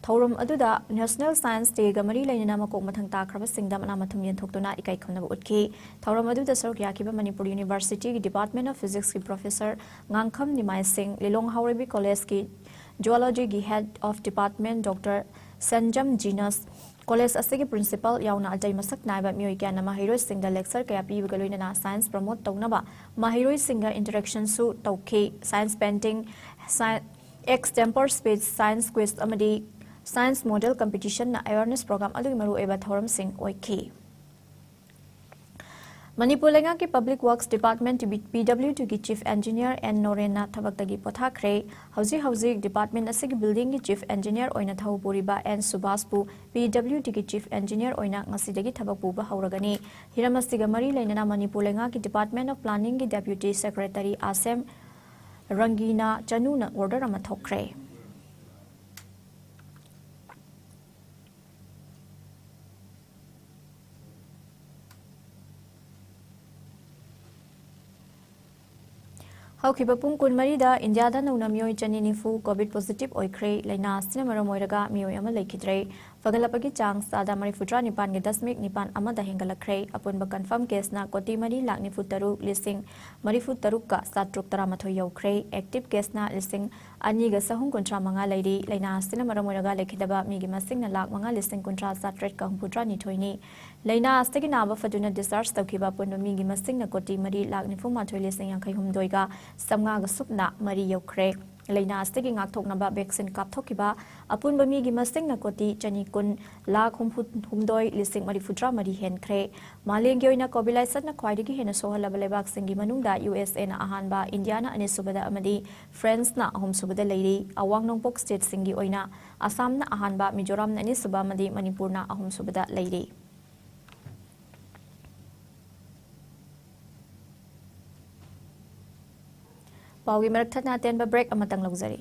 ꯊꯧꯔꯝ ꯑꯗꯨꯗ National Science Day ꯒ ꯃꯔꯤ ꯂꯩꯅꯅ ꯃꯀꯣꯛ ꯃꯊꯪ ꯇꯥꯈ꯭ꯔꯕꯁꯤꯡꯗ ꯃꯅꯥ ꯃꯊꯨꯝ ꯌꯦꯟꯊꯣꯛꯇꯨꯅ ꯏꯀꯥꯏ ꯈꯨꯝꯅꯕ ꯎꯠꯈꯤ꯫ ꯊꯧꯔꯝ ꯑꯗꯨꯗ ꯁꯔꯨꯛ ꯌꯥꯈꯤꯕ ꯃꯅꯤꯄꯨꯔ University ꯒꯤ Department of Physics ꯀꯤ Professor ꯉꯥꯡꯈꯝ ꯅꯤꯃꯥꯏ ꯁꯤꯡ, ꯂꯤꯂꯣꯡ ꯍꯥꯎꯔꯩꯕꯤ ꯀꯣꯂꯦꯖꯀꯤ Geology ꯒꯤ Head of Department Doctor Sanjam Jinas, college ꯑꯁꯤꯒꯤ Principal ꯌꯥꯎꯅ ꯑꯇꯩ ꯃꯁꯛ ꯅꯥꯏꯕ ꯃꯤꯑꯣꯏ ꯀꯌꯥꯅ ꯃꯍꯩꯔꯣꯏꯁꯤꯡꯗ lecture ꯀꯌꯥ ꯄꯤꯕꯒ ꯂꯣꯏꯅꯅ science promote ꯇꯧꯅꯕ ꯃꯍꯩꯔꯣꯏꯁꯤꯡꯒ interaction ꯁꯨ ꯇꯧꯈꯤ꯫ Science painting, sci-, extempore speech, science quiz ꯑꯃꯗꯤ science model competition ꯅ awareness program ꯑꯗꯨꯒꯤ ꯃꯔꯨꯑꯣꯏꯕ ꯊꯧꯔꯝꯁꯤꯡ ꯑꯣꯏꯈꯤ꯫ ꯃꯅꯤꯄꯨꯔ ꯂꯩꯉꯥꯛꯀꯤ Public Works Department, P W D ꯒꯤ Chief Engineer N ꯅꯣꯔꯦꯟꯅ ꯊꯕꯛꯇꯒꯤ ꯄꯣꯊꯥꯈ꯭ꯔꯦ꯫ ꯍꯧꯖꯤꯛ ꯍꯧꯖꯤꯛ department ꯑꯁꯤꯒꯤ building ꯒꯤ Chief Engineer ꯑꯣꯏꯅ ꯊꯧ ꯄꯨꯔꯤꯕ N ꯁꯨꯕꯥꯁꯄꯨ P W D ꯒꯤ Chief Engineer ꯑꯣꯏꯅ ꯉꯁꯤꯗꯒꯤ ꯊꯕꯛ ꯄꯨꯕ ꯍꯧꯔꯒꯅꯤ꯫ ꯍꯤꯔꯝ ꯑꯁꯤꯒ ꯃꯔꯤ ꯂꯩꯅꯅ ꯃꯅꯤꯄꯨꯔ ꯂꯩꯉꯥꯛꯀꯤ Department of Planning ꯒꯤ Deputy Secretary ꯑꯥꯁꯦꯝ ꯔꯪꯒꯤꯅꯥ ꯆꯅꯨꯅ order ꯑꯃ ꯊꯣꯛꯈ꯭ꯔꯦ꯫ ꯍꯧꯈꯤꯕ ꯄꯨꯡ ꯀꯨꯟꯃꯔꯤꯗ ꯏꯟꯗꯤꯌꯥꯗ ꯅꯧꯅ ꯃꯤꯑꯣꯏ ꯆꯅꯤ ꯅꯤꯐꯨ COVID positive ꯑꯣꯏꯈ꯭ꯔꯦ꯫ ꯂꯥꯏꯅꯥ ꯑꯁꯤꯅ ꯃꯔꯝ ꯑꯣꯏꯔꯒ ꯃꯤꯑꯣꯏ ꯑꯃ ꯂꯩꯈꯤꯗ꯭ꯔꯦ꯫ ꯐꯒꯠꯂꯛꯄꯒꯤ ꯆꯥꯡ ꯆꯥꯗ ꯃꯔꯤꯐꯨꯇꯔꯥ ꯅꯤꯄꯥꯟꯒꯤ ꯗꯁꯃꯤꯛ ꯅꯤꯄꯥꯟ ꯑꯃꯗ ꯍꯦꯟꯒꯠꯂꯛꯈ꯭ꯔꯦ꯫ ꯑꯄꯨꯟꯕ confirm case ꯅ ꯀꯣꯇꯤ ꯃꯔꯤ ꯂꯥꯈ ꯅꯤꯐꯨ ꯇꯔꯨꯛ ꯂꯤꯁꯤꯡ ꯃꯔꯤꯐꯨ ꯇꯔꯨꯛꯀ ꯆꯥꯇ꯭ꯔꯨꯛ ꯇꯔꯥꯃꯥꯊꯣꯏ ꯌꯧꯈ꯭ꯔꯦ꯫ Active case ꯅ ꯂꯤꯁꯤꯡ ꯑꯅꯤꯒ ꯆꯍꯨꯝ ꯀꯨꯟꯊ꯭ꯔꯥ ꯃꯉꯥ ꯂꯩꯔꯤ꯫ ꯂꯥꯏꯅꯥ ꯑꯁꯤꯅ ꯃꯔꯝ ꯑꯣꯏꯔꯒ ꯂꯩꯈꯤꯗꯕ ꯃꯤꯒꯤ ꯃꯁꯤꯡꯅ ꯂꯥꯈ ꯃꯉꯥ ꯂꯤꯁꯤꯡ ꯀꯨꯟꯊ꯭ꯔꯥ ꯆꯥꯇ꯭ꯔꯦꯠꯀ ꯍꯨꯝꯐꯨꯇꯔꯥꯅꯤꯊꯣꯏꯅꯤ꯫ ꯂꯥꯏꯅꯥ ꯑꯁꯤꯗꯒꯤ ꯅꯥꯕ ꯐꯗꯨꯅ discharge ꯇꯧꯈꯤꯕ ꯑꯄꯨꯟꯕ ꯃꯤꯒꯤ ꯃꯁꯤꯡꯅ ꯀꯣꯇꯤ ꯃꯔꯤ ꯂꯥꯈ ꯅꯤꯐꯨ ꯃꯥꯊꯣꯏ ꯂꯤꯁꯤꯡ ꯌꯥꯡꯈꯩ ꯍꯨꯝꯗꯣꯏꯒ ꯆꯥꯝꯃꯉꯥꯒ ꯁꯨꯞꯅ ꯃꯔꯤ ꯌꯧꯈ꯭ꯔꯦ꯫ ꯂꯥꯏꯅꯥ ꯑꯁꯤꯗꯒꯤ ꯉꯥꯛꯊꯣꯛꯅꯕ vaccine ꯀꯥꯞꯊꯣꯛꯈꯤꯕ ꯑꯄꯨꯟꯕ ꯃꯤꯒꯤ ꯃꯁꯤꯡꯅ ꯀꯣꯇꯤ ꯆꯅꯤ ꯀꯨꯟ ꯂꯥꯈ ꯍꯨꯝꯐꯨ ꯍꯨꯝꯗꯣꯏ ꯂꯤꯁꯤꯡ ꯃꯔꯤꯐꯨꯇꯔꯥ ꯃꯔꯤ ꯍꯦꯟꯈ꯭ꯔꯦ꯫ ꯃꯥꯂꯦꯝꯒꯤ ꯑꯣꯏꯅ ꯀꯣꯚꯤꯂꯥꯏꯁꯠꯅ ꯈ꯭ꯋꯥꯏꯗꯒꯤ ꯍꯦꯟꯅ ꯁꯣꯛꯍꯜꯂꯕ ꯂꯩꯕꯥꯛꯁꯤꯡꯒꯤ ꯃꯅꯨꯡꯗ ꯌꯨ ꯑꯦꯁ ꯑꯦꯅ ꯑꯍꯥꯟꯕ, ꯏꯟꯗꯤꯌꯥꯅ ꯑꯅꯤꯁꯨꯕꯗ ꯑꯃꯗꯤ ꯐ꯭ꯔꯥꯟꯁꯅ ꯑꯍꯨꯝꯁꯨꯕꯗ ꯂꯩꯔꯤ꯫ ꯑꯋꯥꯡ ꯅꯣꯡꯄꯣꯛ stateꯁꯤꯡꯒꯤ ꯑꯣꯏꯅ ꯑꯁꯥꯝꯅ ꯑꯍꯥꯟꯕ, ꯃꯤꯖꯣꯔꯥꯝꯅ ꯑꯅꯤꯁꯨꯕ ꯑꯃꯗꯤ ꯃꯅꯤꯄꯨꯔꯅ ꯑꯍꯨꯝꯁꯨꯕꯗ ꯂꯩꯔꯤ꯫ ꯄꯥꯎꯒꯤ ꯃꯔꯛ ꯊꯠꯅ ꯑꯇꯦꯟꯕ ꯕ꯭ꯔꯦꯛ ꯑꯃꯇꯪ ꯂꯧꯖꯔꯤ꯫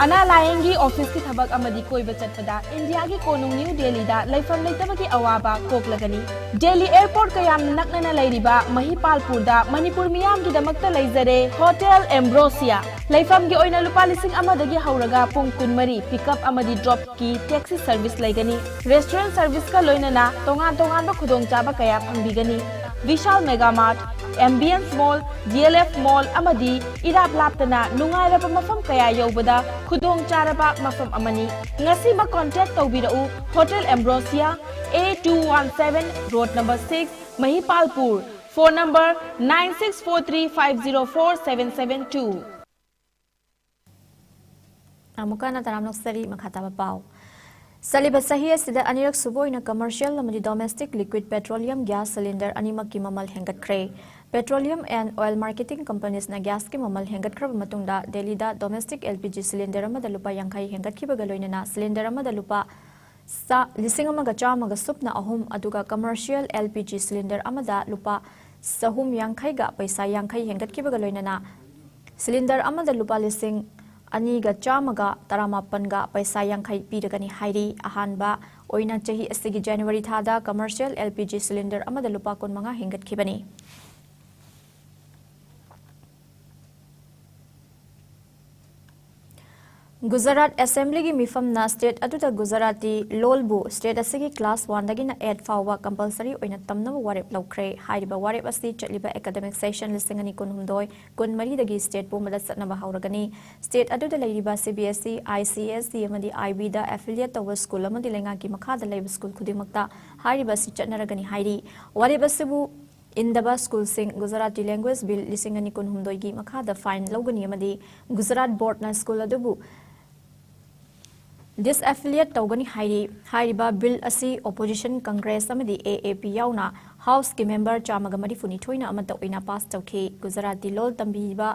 ꯑꯅꯥ ꯂꯥꯌꯦꯡꯒꯤ ꯑꯣꯐꯤꯁꯀꯤ ꯊꯕꯛ ꯑꯃꯗꯤ ꯀꯣꯏꯕ ꯆꯠꯄꯗ ꯏꯟꯗꯤꯌꯥꯒꯤ ꯀꯣꯅꯨꯡ ꯅ꯭ꯌꯨ ꯗꯦꯜꯂꯤꯗ ꯂꯩꯐꯝ ꯂꯩꯇꯕꯒꯤ ꯑꯋꯥꯕ ꯀꯣꯛꯂꯒꯅꯤ꯫ ꯗꯦꯜꯂꯤ ꯑꯦꯌꯔꯄꯣꯔꯠꯀ ꯌꯥꯝꯅ ꯅꯛꯅꯅ ꯂꯩꯔꯤꯕ ꯃꯍꯤꯄꯥꯜꯄꯨꯔꯗ ꯃꯅꯤꯄꯨꯔ ꯃꯤꯌꯥꯝꯒꯤꯗꯃꯛꯇ ꯂꯩꯖꯔꯦ ꯍꯣꯇꯦꯜ ꯑꯦꯝꯕ꯭ꯔꯣꯁꯤꯌꯥ꯫ ꯂꯩꯐꯝꯒꯤ ꯑꯣꯏꯅ ꯂꯨꯄꯥ ꯂꯤꯁꯤꯡ ꯑꯃꯗꯒꯤ ꯍꯧꯔꯒ ꯄꯨꯡ ꯀꯨꯟꯃꯔꯤ ꯄꯤꯛꯑꯞ ꯑꯃꯗꯤ ꯗ꯭ꯔꯣꯞꯀꯤ ꯇꯦꯛꯁꯤ ꯁꯔꯚꯤꯁ ꯂꯩꯒꯅꯤ꯫ ꯔꯦꯁꯇꯨꯔꯦꯟ ꯁꯔꯚꯤꯁꯀ ꯂꯣꯏꯅꯅ ꯇꯣꯉꯥꯟ ꯇꯣꯉꯥꯟꯕ ꯈꯨꯗꯣꯡꯆꯥꯕ ꯀꯌꯥ ꯐꯪꯕꯤꯒꯅꯤ꯫ ꯕꯤꯁꯥꯜ ꯃꯦꯒꯥ ꯃꯥꯔꯠ, ꯑꯦꯝꯕꯤꯌꯟꯁ ꯃꯣꯜ, ꯗꯤ ꯑꯦꯜ ꯑꯦꯐ ꯃꯣꯜ ꯑꯃꯗꯤ ꯏꯔꯥꯞ ꯂꯥꯞꯇꯅ ꯅꯨꯡꯉꯥꯏꯔꯕ ꯃꯐꯝ ꯀꯌꯥ ꯌꯧꯕꯗ ꯈꯨꯗꯣꯡ ꯆꯥꯔꯕ ꯃꯐꯝ ꯑꯃꯅꯤ꯫ ꯉꯁꯤꯃꯛ ꯀꯣꯟꯇꯦꯛ ꯇꯧꯕꯤꯔꯛꯎ꯫ Hotel Ambrosia, A two one seven, road number six, Mahipalpur. Phone number nine six four three five zero four seven seven two. ꯑꯃꯨꯛꯀ ꯍꯟꯅ ꯇꯔꯥꯝꯅ ꯑꯣꯛꯆꯔꯤ꯫ ꯃꯈꯥ ꯇꯥꯕ ꯄꯥꯎ꯫ ꯆꯠꯂꯤꯕ ꯆꯍꯤ ꯑꯁꯤꯗ ꯑꯅꯤꯔꯛ ꯁꯨꯕ ꯑꯣꯏꯅ commercial ꯑꯃꯗꯤ domestic liquid petroleum gas cylinder ꯑꯅꯤꯃꯛꯀꯤ ꯃꯃꯜ ꯍꯦꯟꯒꯠꯈ꯭ꯔꯦ꯫ Petroleum and Oil Marketing Companiesꯅ gasꯀꯤ ꯃꯃꯜ ꯍꯦꯟꯒꯠꯈ꯭ꯔꯕ ꯃꯇꯨꯡꯗ ꯗꯦꯜꯂꯤꯗ domestic L P G cylinder ꯑꯃꯗ ꯂꯨꯄꯥ ꯌꯥꯡꯈꯩ ꯍꯦꯟꯒꯠꯈꯤꯕꯒ ꯂꯣꯏꯅꯅ cylinder ꯑꯃꯗ ꯂꯨꯄꯥ ꯆꯥ-, ꯂꯤꯁꯤꯡ ꯑꯃꯒ ꯆꯥꯝꯃꯒ ꯁꯨꯞꯅ ꯑꯍꯨꯝ, ꯑꯗꯨꯒ commercial L P G cylinder ꯑꯃꯗ ꯂꯨꯄꯥ ꯆꯍꯨꯝ ꯌꯥꯡꯈꯩꯒ ꯄꯩꯁꯥ ꯌꯥꯡꯈꯩ ꯍꯦꯟꯒꯠꯈꯤꯕꯒ ꯂꯣꯏꯅꯅ cylinder ꯑꯃꯗ ꯂꯨꯄꯥ ꯂꯤꯁꯤꯡ ꯑꯅꯤꯒ ꯆꯥꯝꯃꯒ ꯇꯔꯥꯃꯥꯄꯟꯒ ꯄꯩꯁꯥ ꯌꯥꯡꯈꯩ ꯄꯤꯔꯒꯅꯤ ꯍꯥꯏꯔꯤ꯫ ꯑꯍꯥꯟꯕ ꯑꯣꯏꯅ ꯆꯍꯤ ꯑꯁꯤꯒꯤ January ꯊꯥꯗ commercial L P G cylinder ꯑꯃꯗ ꯂꯨꯄꯥ ꯀꯨꯟꯃꯉꯥ ꯍꯦꯟꯒꯠꯈꯤꯕꯅꯤ꯫ ꯒꯨꯖꯔꯥꯠ ꯑꯦꯁꯦꯝꯕ꯭ꯂꯤꯒꯤ ꯃꯤꯐꯝꯅ state ꯑꯗꯨꯗ ꯒꯨꯖꯔꯥꯇꯤ ꯂꯣꯜꯕꯨ state ꯑꯁꯤꯒꯤ class one ꯗꯒꯤꯅ eight ꯐꯥꯎꯕ compulsory ꯑꯣꯏꯅ ꯇꯝꯅꯕ ꯋꯥꯔꯦꯞ ꯂꯧꯈ꯭ꯔꯦ꯫ ꯍꯥꯏꯔꯤꯕ ꯋꯥꯔꯦꯞ ꯑꯁꯤ ꯆꯠꯂꯤꯕ academic session ꯂꯤꯁꯤꯡ ꯑꯅꯤ ꯀꯨꯟꯍꯨꯝꯗꯣꯏ ꯀꯨꯟꯃꯔꯤꯗꯒꯤ state ꯄꯨꯝꯕꯗ ꯆꯠꯅꯕ ꯍꯧꯔꯒꯅꯤ꯫ State ꯑꯗꯨꯗ ꯂꯩꯔꯤꯕ C B S E, I C S E ꯑꯃꯗꯤ I B ꯗ affiliate ꯇꯧꯕ school ꯑꯃꯗꯤ ꯂꯩꯉꯥꯛꯀꯤ ꯃꯈꯥꯗ ꯂꯩꯕ school ꯈꯨꯗꯤꯡꯃꯛꯇ ꯍꯥꯏꯔꯤꯕ ꯑꯁꯤ ꯆꯠꯅꯔꯒꯅꯤ ꯍꯥꯏꯔꯤ꯫ ꯋꯥꯔꯦꯞ ꯑꯁꯤꯕꯨ ꯏꯟꯗꯕ schoolꯁꯤꯡ Gujarati Language Bill ꯂꯤꯁꯤꯡ ꯑꯅꯤ ꯀꯨꯟꯍꯨꯝꯗꯣꯏꯒꯤ ꯃꯈꯥꯗ fine ꯂꯧꯒꯅꯤ ꯑꯃꯗꯤ ꯒꯨꯖꯔꯥꯠ boardꯅ school ꯑꯗꯨꯕꯨ disaffiliate ꯇꯧꯒꯅꯤ ꯍꯥꯏꯔꯤ꯫ ꯍꯥꯏꯔꯤꯕ bill ꯑꯁꯤ opposition Congress ꯑꯃꯗꯤ A A P ꯌꯥꯎꯅ Houseꯀꯤ member ꯆꯥꯝꯃꯒ ꯃꯔꯤꯐꯨꯅꯤꯊꯣꯏꯅ ꯑꯃꯠꯇ ꯑꯣꯏꯅ pass ꯇꯧꯈꯤ꯫ ꯒꯨꯖꯔꯥꯇꯤ ꯂꯣꯜ ꯇꯝꯕꯤꯕ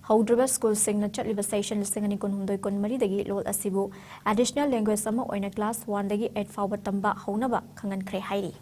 ꯍꯧꯗ꯭ꯔꯤꯕ schoolꯁꯤꯡꯅ ꯆꯠꯂꯤꯕ session ꯂꯤꯁꯤꯡ ꯑꯅꯤ ꯀꯨꯟꯍꯨꯝꯗꯣꯏ ꯀꯨꯟꯃꯔꯤꯗꯒꯤ ꯂꯣꯜ ꯑꯁꯤꯕꯨ additional language ꯑꯃ ꯑꯣꯏꯅ class one ꯗꯒꯤ eight ꯐꯥꯎꯕ ꯇꯝꯕ ꯍꯧꯅꯕ ꯈꯪꯍꯟꯈ꯭ꯔꯦ ꯍꯥꯏꯔꯤ꯫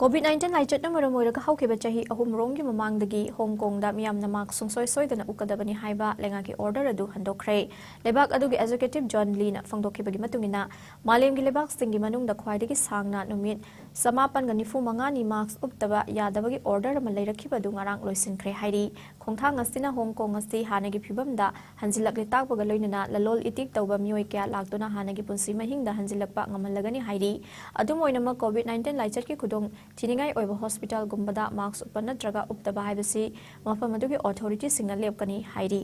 COVID nineteen ꯂꯥꯏꯆꯠꯅ ꯃꯔꯝ ꯑꯣꯏꯔꯒ ꯍꯧꯈꯤꯕ ꯆꯍꯤ ꯑꯍꯨꯝ ꯔꯣꯝꯒꯤ ꯃꯃꯥꯡꯗꯒꯤ ꯍꯣꯡ ꯀꯣꯡꯗ ꯃꯤꯌꯥꯝꯅ mask ꯁꯨꯡꯁꯣꯏ ꯁꯣꯏꯗꯅ ꯎꯞꯀꯗꯕꯅꯤ ꯍꯥꯏꯕ ꯂꯩꯉꯥꯛꯀꯤ order ꯑꯗꯨ ꯍꯟꯗꯣꯛꯈ꯭ꯔꯦ꯫ ꯂꯩꯕꯥꯛ ꯑꯗꯨꯒꯤ executive John Leeꯅ ꯐꯣꯡꯗꯣꯛꯈꯤꯕꯒꯤ ꯃꯇꯨꯡ ꯏꯟꯅ, ꯃꯥꯂꯦꯝꯒꯤ ꯂꯩꯕꯥꯛꯁꯤꯡꯒꯤ ꯃꯅꯨꯡꯗ ꯈ꯭ꯋꯥꯏꯗꯒꯤ ꯁꯥꯡꯅ ꯅꯨꯃꯤꯠ ꯆꯃꯥꯄꯟꯒ ꯅꯤꯐꯨ ꯃꯉꯥꯅꯤ mask ꯎꯞꯇꯕ ꯌꯥꯗꯕꯒꯤ order ꯑꯃ ꯂꯩꯔꯛꯈꯤꯕ ꯑꯗꯨ ꯉꯔꯥꯡ ꯂꯣꯏꯁꯤꯟꯈ꯭ꯔꯦ ꯍꯥꯏꯔꯤ꯫ ꯈꯣꯡꯊꯥꯡ ꯑꯁꯤꯅ ꯍꯣꯡ ꯀꯣꯡ ꯑꯁꯤ ꯍꯥꯟꯅꯒꯤ ꯐꯤꯕꯝꯗ ꯍꯟꯖꯤꯜꯂꯛꯂꯦ ꯇꯥꯛꯄꯒ ꯂꯣꯏꯅꯅ ꯂꯂꯣꯜ ꯏꯇꯤꯛ ꯇꯧꯕ ꯃꯤꯑꯣꯏ ꯀꯌꯥ ꯂꯥꯛꯇꯨꯅ ꯍꯥꯟꯅꯒꯤ ꯄꯨꯟꯁꯤ ꯃꯍꯤꯡꯗ ꯍꯟꯖꯤꯜꯂꯛꯄ ꯉꯝꯍꯜꯂꯒꯅꯤ ꯍꯥꯏꯔꯤ꯫ ꯑꯗꯨꯝ ꯑꯣꯏꯅꯃꯛ, COVID nineteen ꯂꯥꯏꯆꯠꯀꯤ ꯈꯨꯗꯣꯡ ꯊꯤꯅꯤꯡꯉꯥꯏ ꯑꯣꯏꯕ hospitalꯒꯨꯝꯕꯗ mask ꯎꯞꯄ ꯅꯠꯇ꯭ꯔꯒ ꯎꯞꯇꯕ ꯍꯥꯏꯕꯁꯤ ꯃꯐꯝ ꯑꯗꯨꯒꯤ authorityꯁꯤꯡꯅ ꯂꯦꯞꯀꯅꯤ ꯍꯥꯏꯔꯤ꯫